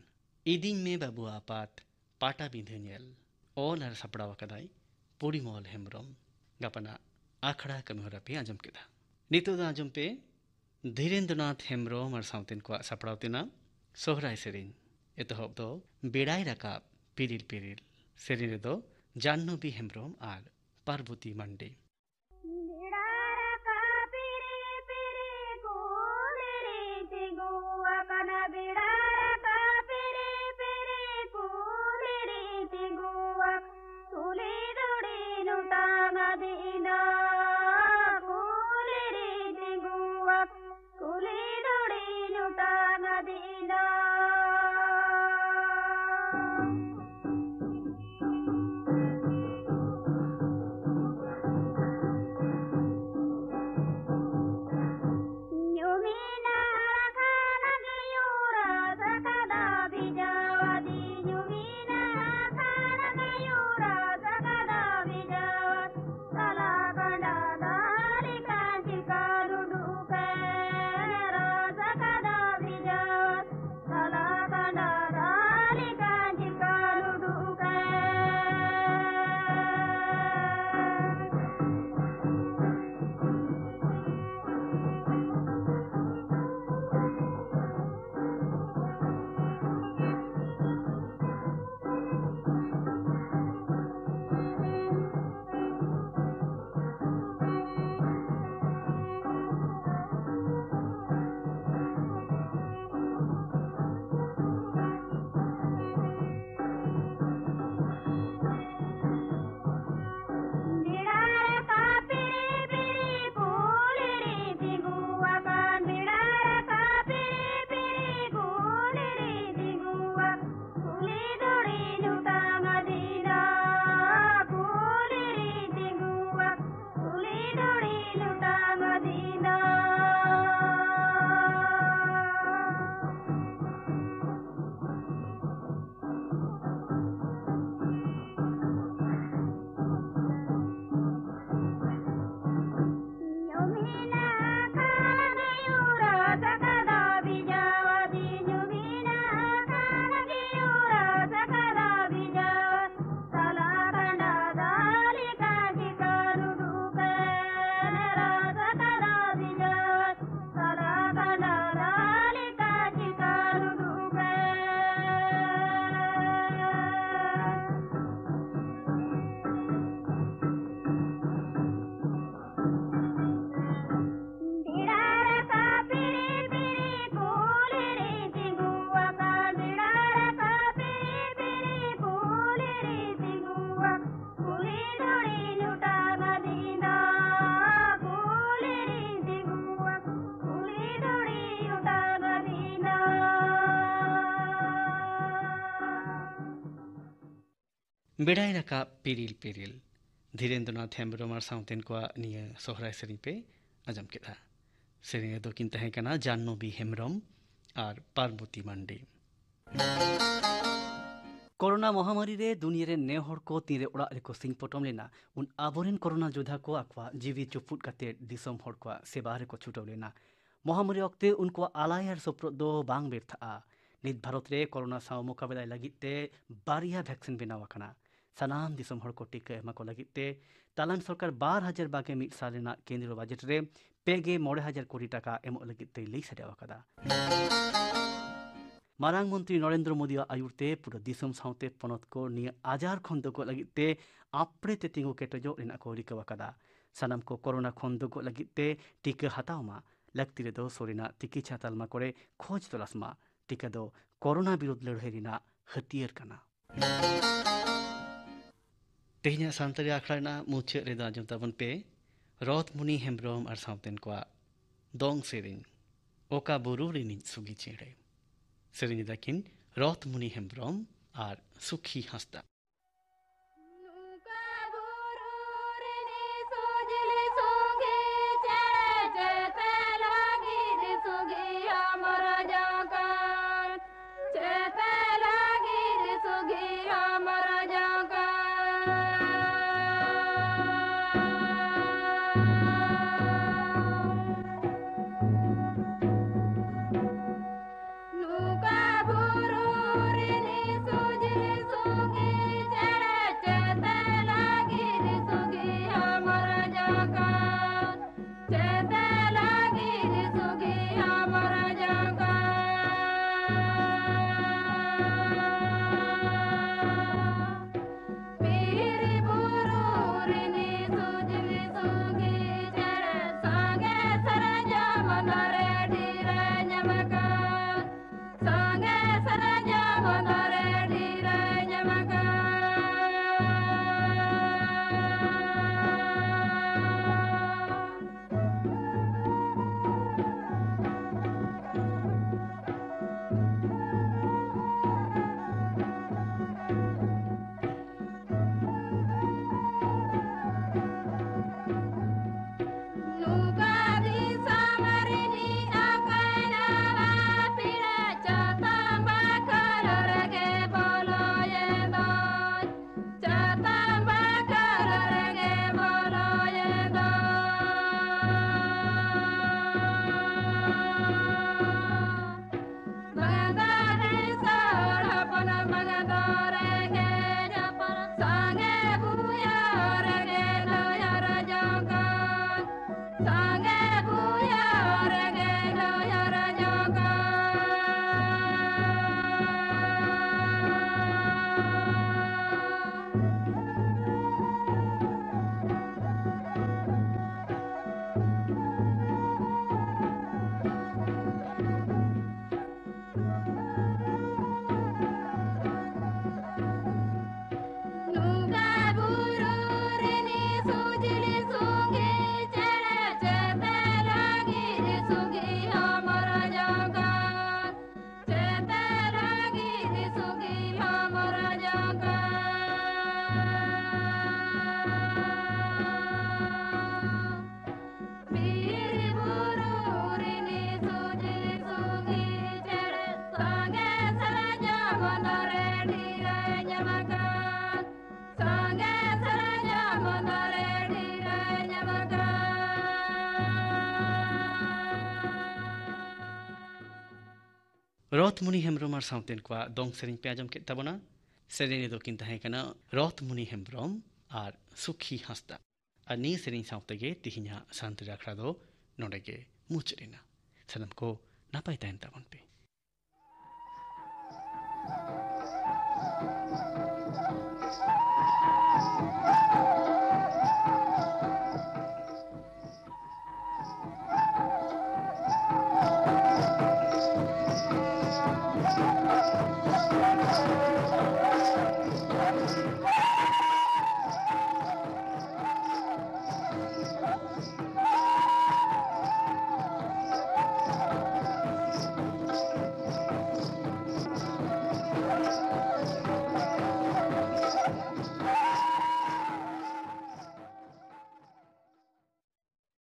ᱤᱫᱤᱧ ᱢᱮ ᱵᱟᱹᱵᱩ ᱟᱯᱟᱛ ᱯᱟᱴᱟᱵᱤᱸᱫᱷᱟᱹ ᱧᱮᱞ᱾ ᱚᱞ ᱟᱨ ᱥᱟᱯᱲᱟᱣ ᱟᱠᱟᱫᱟᱭ ᱯᱚᱨᱤᱢᱚᱞ ᱦᱮᱢᱵᱨᱚᱢ᱾ ᱜᱟᱯᱟᱱᱟᱜ ᱟᱠᱷᱲᱟ ᱠᱟᱹᱢᱤ ᱦᱚᱨᱟ ᱯᱮ ᱟᱸᱡᱚᱢ ᱠᱮᱫᱟ᱾ ᱱᱤᱛᱚᱜ ᱫᱚ ᱟᱸᱡᱚᱢ ᱯᱮ ᱫᱷᱤᱨᱮᱱᱫᱨᱚᱱᱟᱛᱷ ᱦᱮᱢᱵᱨᱚᱢ ᱟᱨ ᱥᱟᱶᱛᱮᱱ ᱠᱚᱣᱟᱜ ᱥᱟᱯᱲᱟᱣ ᱛᱮᱱᱟᱜ ᱥᱚᱦᱨᱟᱭ ᱥᱮᱨᱮᱧ᱾ ᱮᱛᱚᱦᱚᱵ ᱫᱚ ᱵᱮᱲᱟᱭ ᱨᱟᱠᱟᱵ ᱯᱤᱨᱤᱞ ᱯᱤᱨᱤᱞ᱾ ᱥᱮᱨᱮᱧ ᱨᱮᱫᱚ ᱡᱟᱦᱱᱚᱵᱤ ᱦᱮᱢᱵᱨᱚᱢ ᱟᱨ ᱯᱟᱨᱵᱚᱛᱤ ᱢᱟᱱᱰᱤ᱾ ᱵᱮᱲᱟ ᱨᱟᱠᱟᱵ ᱯᱤᱨᱤ ᱯᱤᱨᱤ ᱠᱩᱞᱦᱤ ᱨᱮ ᱛᱤᱸᱜᱩ ᱟᱠᱟᱱᱟ, ᱵᱮᱲᱟ ᱨᱟᱠᱟᱵ ᱯᱤᱨᱤ ᱯᱤᱨᱤ ᱠᱩᱞᱦᱤ ᱨᱮ ᱛᱤᱸᱜᱩ ᱟᱠᱟᱱᱟ, ᱠᱩᱞᱦᱤ ᱫᱷᱩᱲᱤ ᱱᱚᱴᱟᱝ ᱟᱫᱤᱱᱟ, ᱠᱩᱞᱦᱤ ᱨᱮ ᱛᱤᱸᱜᱩ ᱟᱠᱟᱱᱟ, ᱠᱩᱞᱦᱤ ᱫᱷᱩᱲᱤ ᱱᱚᱴᱟᱝ ᱟᱫᱤᱱᱟ᱾ ᱵᱮᱲᱟᱭ ᱨᱟᱠᱟᱵ ᱯᱤᱨᱤᱞ ᱯᱤᱨᱤᱞ᱾ ᱫᱷᱤᱨᱮᱱᱫᱨᱚᱱᱟᱛᱷ ᱦᱮᱢᱵᱨᱚᱢ ᱟᱨ ᱥᱟᱶᱛᱮᱱ ᱠᱚᱣᱟᱜ ᱱᱤᱭᱟᱹ ᱥᱚᱦᱨᱟᱭ ᱥᱮᱨᱮᱧ ᱯᱮ ᱟᱸᱡᱚᱢ ᱠᱮᱫᱟ᱾ ᱥᱮᱨᱮᱧ ᱨᱮᱫᱚ ᱠᱤᱱ ᱛᱟᱦᱮᱸ ᱠᱟᱱᱟ ᱡᱟᱦᱱᱚᱵᱤ ᱦᱮᱢᱵᱨᱚᱢ ᱟᱨ ᱯᱟᱨᱵᱚᱛᱤ ᱢᱟᱱᱰᱤ᱾ ᱠᱳᱨᱳᱱᱟ ᱢᱚᱦᱟᱢᱟᱨᱤ ᱨᱮ ᱫᱩᱱᱤᱭᱟᱹ ᱨᱮᱱ ᱱᱮ ᱦᱚᱲ ᱠᱚ ᱛᱤᱱᱨᱮ ᱚᱲᱟᱜ ᱨᱮᱠᱚ ᱥᱤᱧ ᱯᱚᱴᱚᱢ ᱞᱮᱱᱟ, ᱩᱱ ᱟᱵᱚᱨᱮᱱ ᱠᱳᱨᱳᱱᱟ ᱡᱳᱫᱷᱟ ᱠᱚ ᱟᱠᱚᱣᱟᱜ ᱡᱤᱣᱤ ᱪᱩᱯᱩᱫ ᱠᱟᱛᱮ ᱫᱤᱥᱚᱢ ᱦᱚᱲ ᱠᱚᱣᱟᱜ ᱥᱮᱵᱟ ᱨᱮᱠᱚ ᱪᱷᱩᱴᱟᱹᱣ ᱞᱮᱱᱟ᱾ ᱢᱚᱦᱟᱢᱟᱨᱤ ᱚᱠᱛᱮ ᱩᱱᱠᱩᱣᱟᱜ ᱟᱞᱟᱭ ᱟᱨ ᱥᱳᱯᱨᱳᱫ ᱫᱚ ᱵᱟᱝ ᱵᱮᱨᱛᱷᱟᱜᱼᱟ᱾ ᱱᱤᱛ ᱵᱷᱟᱨᱚᱛ ᱨᱮ ᱠᱳᱨᱳᱱᱟ ᱥᱟᱶ ᱢᱳᱠᱟᱵᱮᱞᱟᱭ ᱞᱟᱹᱜᱤᱫ ᱛᱮ ᱵᱟᱨᱭᱟ ᱵᱷᱮᱠᱥᱤᱱ ᱵᱮᱱᱟᱣ ᱟᱠᱟᱱᱟ᱾ ᱥᱟᱱᱟᱢ ᱫᱤᱥᱚᱢ ᱦᱚᱲ ᱠᱚ ᱴᱤᱠᱟᱹ ᱮᱢᱟ ᱠᱚ ᱞᱟᱹᱜᱤᱫ ᱛᱮ ᱛᱟᱞᱟᱱ ᱥᱚᱨᱠᱟᱨ ᱵᱟᱨ ᱦᱟᱡᱟᱨ ᱵᱟᱜᱮ ᱢᱤᱫ ᱥᱟᱞ ᱨᱮᱱᱟᱜ ᱠᱮᱱᱫᱨᱚ ᱵᱟᱡᱮᱴ ᱨᱮ ᱯᱮ ᱜᱮ ᱢᱚᱬᱮ ᱦᱟᱡᱟᱨ ᱠᱳᱴᱤ ᱴᱟᱠᱟ ᱮᱢᱚᱜ ᱞᱟᱹᱜᱤᱫ ᱛᱮᱭ ᱞᱟᱹᱭ ᱥᱟᱰᱮ ᱟᱠᱟᱫᱟ᱾ ᱢᱟᱨᱟᱝ ᱢᱚᱱᱛᱨᱤ ᱱᱚᱨᱮᱱᱫᱨᱚ ᱢᱳᱫᱤᱭᱟᱜ ᱟᱹᱭᱩᱨ ᱛᱮ ᱯᱩᱨᱟᱹ ᱫᱤᱥᱚᱢ ᱥᱟᱶᱛᱮ ᱯᱚᱱᱚᱛ ᱠᱚ ᱱᱤᱭᱟᱹ ᱟᱡᱟᱨ ᱠᱷᱚᱱ ᱫᱚᱜᱚᱜ ᱞᱟᱹᱜᱤᱫ ᱛᱮ ᱟᱯᱲᱮ ᱛᱮ ᱛᱤᱸᱜᱩ ᱠᱮᱴᱮᱡᱚᱜ ᱨᱮᱱᱟᱜ ᱠᱚ ᱨᱤᱠᱟᱹ ᱟᱠᱟᱫᱟ᱾ ᱥᱟᱱᱟᱢ ᱠᱚ ᱠᱳᱨᱳᱱᱟ ᱠᱷᱚᱱ ᱫᱚᱜᱚᱜ ᱞᱟᱹᱜᱤᱫ ᱛᱮ ᱴᱤᱠᱟᱹ ᱦᱟᱛᱟᱣ ᱢᱟ, ᱞᱟᱹᱠᱛᱤ ᱨᱮᱫᱚ ᱥᱩᱨ ᱨᱮᱱᱟᱜ ᱛᱤᱠᱤᱪᱷᱟ ᱛᱟᱞᱢᱟ ᱠᱚᱨᱮ ᱠᱷᱚᱡᱽ ᱛᱚᱞᱟᱥ ᱢᱟ᱾ ᱴᱤᱠᱟᱹ ᱫᱚ ᱠᱳᱨᱳᱱᱟ ᱵᱤᱨᱩᱫᱷ ᱞᱟᱹᱲᱦᱟᱹᱭ ᱨᱮᱱᱟᱜ ᱦᱟᱹᱛᱭᱟᱹᱨ ᱠᱟᱱᱟ᱾ ᱛᱮᱦᱮᱧᱟᱜ ᱥᱟᱱᱛᱟᱲᱤ ᱟᱠᱷᱲᱟ ᱨᱮᱱᱟᱜ ᱢᱩᱪᱟᱹᱫ ᱨᱮᱫᱚ ᱟᱸᱡᱚᱢ ᱛᱟᱵᱚᱱ ᱯᱮ ᱨᱚᱛᱷᱢᱩᱱᱤ ᱦᱮᱢᱵᱨᱚᱢ ᱟᱨ ᱥᱟᱶᱛᱮᱱ ᱠᱚᱣᱟᱜ ᱫᱚᱝ ᱥᱮᱨᱮᱧ ᱚᱠᱟ ᱵᱩᱨᱩ ᱨᱤᱱᱤᱡ ᱥᱩᱜᱤ ᱪᱮᱬᱮ᱾ ᱥᱮᱨᱮᱧ ᱮᱫᱟ ᱠᱤᱱ ᱨᱚᱛᱷᱢᱩᱱᱤ ᱦᱮᱢᱵᱨᱚᱢ ᱟᱨ ᱥᱩᱠᱷᱤ ᱦᱟᱸᱥᱫᱟ᱾ ᱨᱚᱛᱷᱢᱩᱱᱤ ᱦᱮᱢᱵᱨᱚᱢ ᱟᱨ ᱥᱟᱶᱛᱮᱱ ᱠᱚᱣᱟᱜ ᱫᱚᱝ ᱥᱮᱨᱮᱧ ᱯᱮ ᱟᱸᱡᱚᱢ ᱠᱮᱫ ᱛᱟᱵᱚᱱᱟ᱾ ᱥᱮᱨᱮᱧ ᱨᱮᱫᱚ ᱠᱤᱱ ᱛᱟᱦᱮᱸ ᱠᱟᱱᱟ ᱨᱚᱛᱷᱢᱩᱱᱤ ᱦᱮᱢᱵᱨᱚᱢ ᱟᱨ ᱥᱩᱠᱷᱤ ᱦᱟᱸᱥᱫᱟ᱾ ᱟᱨ ᱱᱤᱭᱟᱹ ᱥᱮᱨᱮᱧ ᱥᱟᱶ ᱛᱮᱜᱮ ᱛᱮᱦᱮᱧᱟᱜ ᱥᱟᱱᱛᱟᱲ ᱟᱠᱷᱲᱟ ᱫᱚ ᱱᱚᱰᱮ ᱜᱮ ᱢᱩᱪᱟᱹᱫ ᱮᱱᱟ᱾ ᱥᱟᱱᱟᱢ ᱠᱚ ᱱᱟᱯᱟᱭ ᱛᱟᱦᱮᱱ ᱛᱟᱵᱚᱱ ᱯᱮ᱾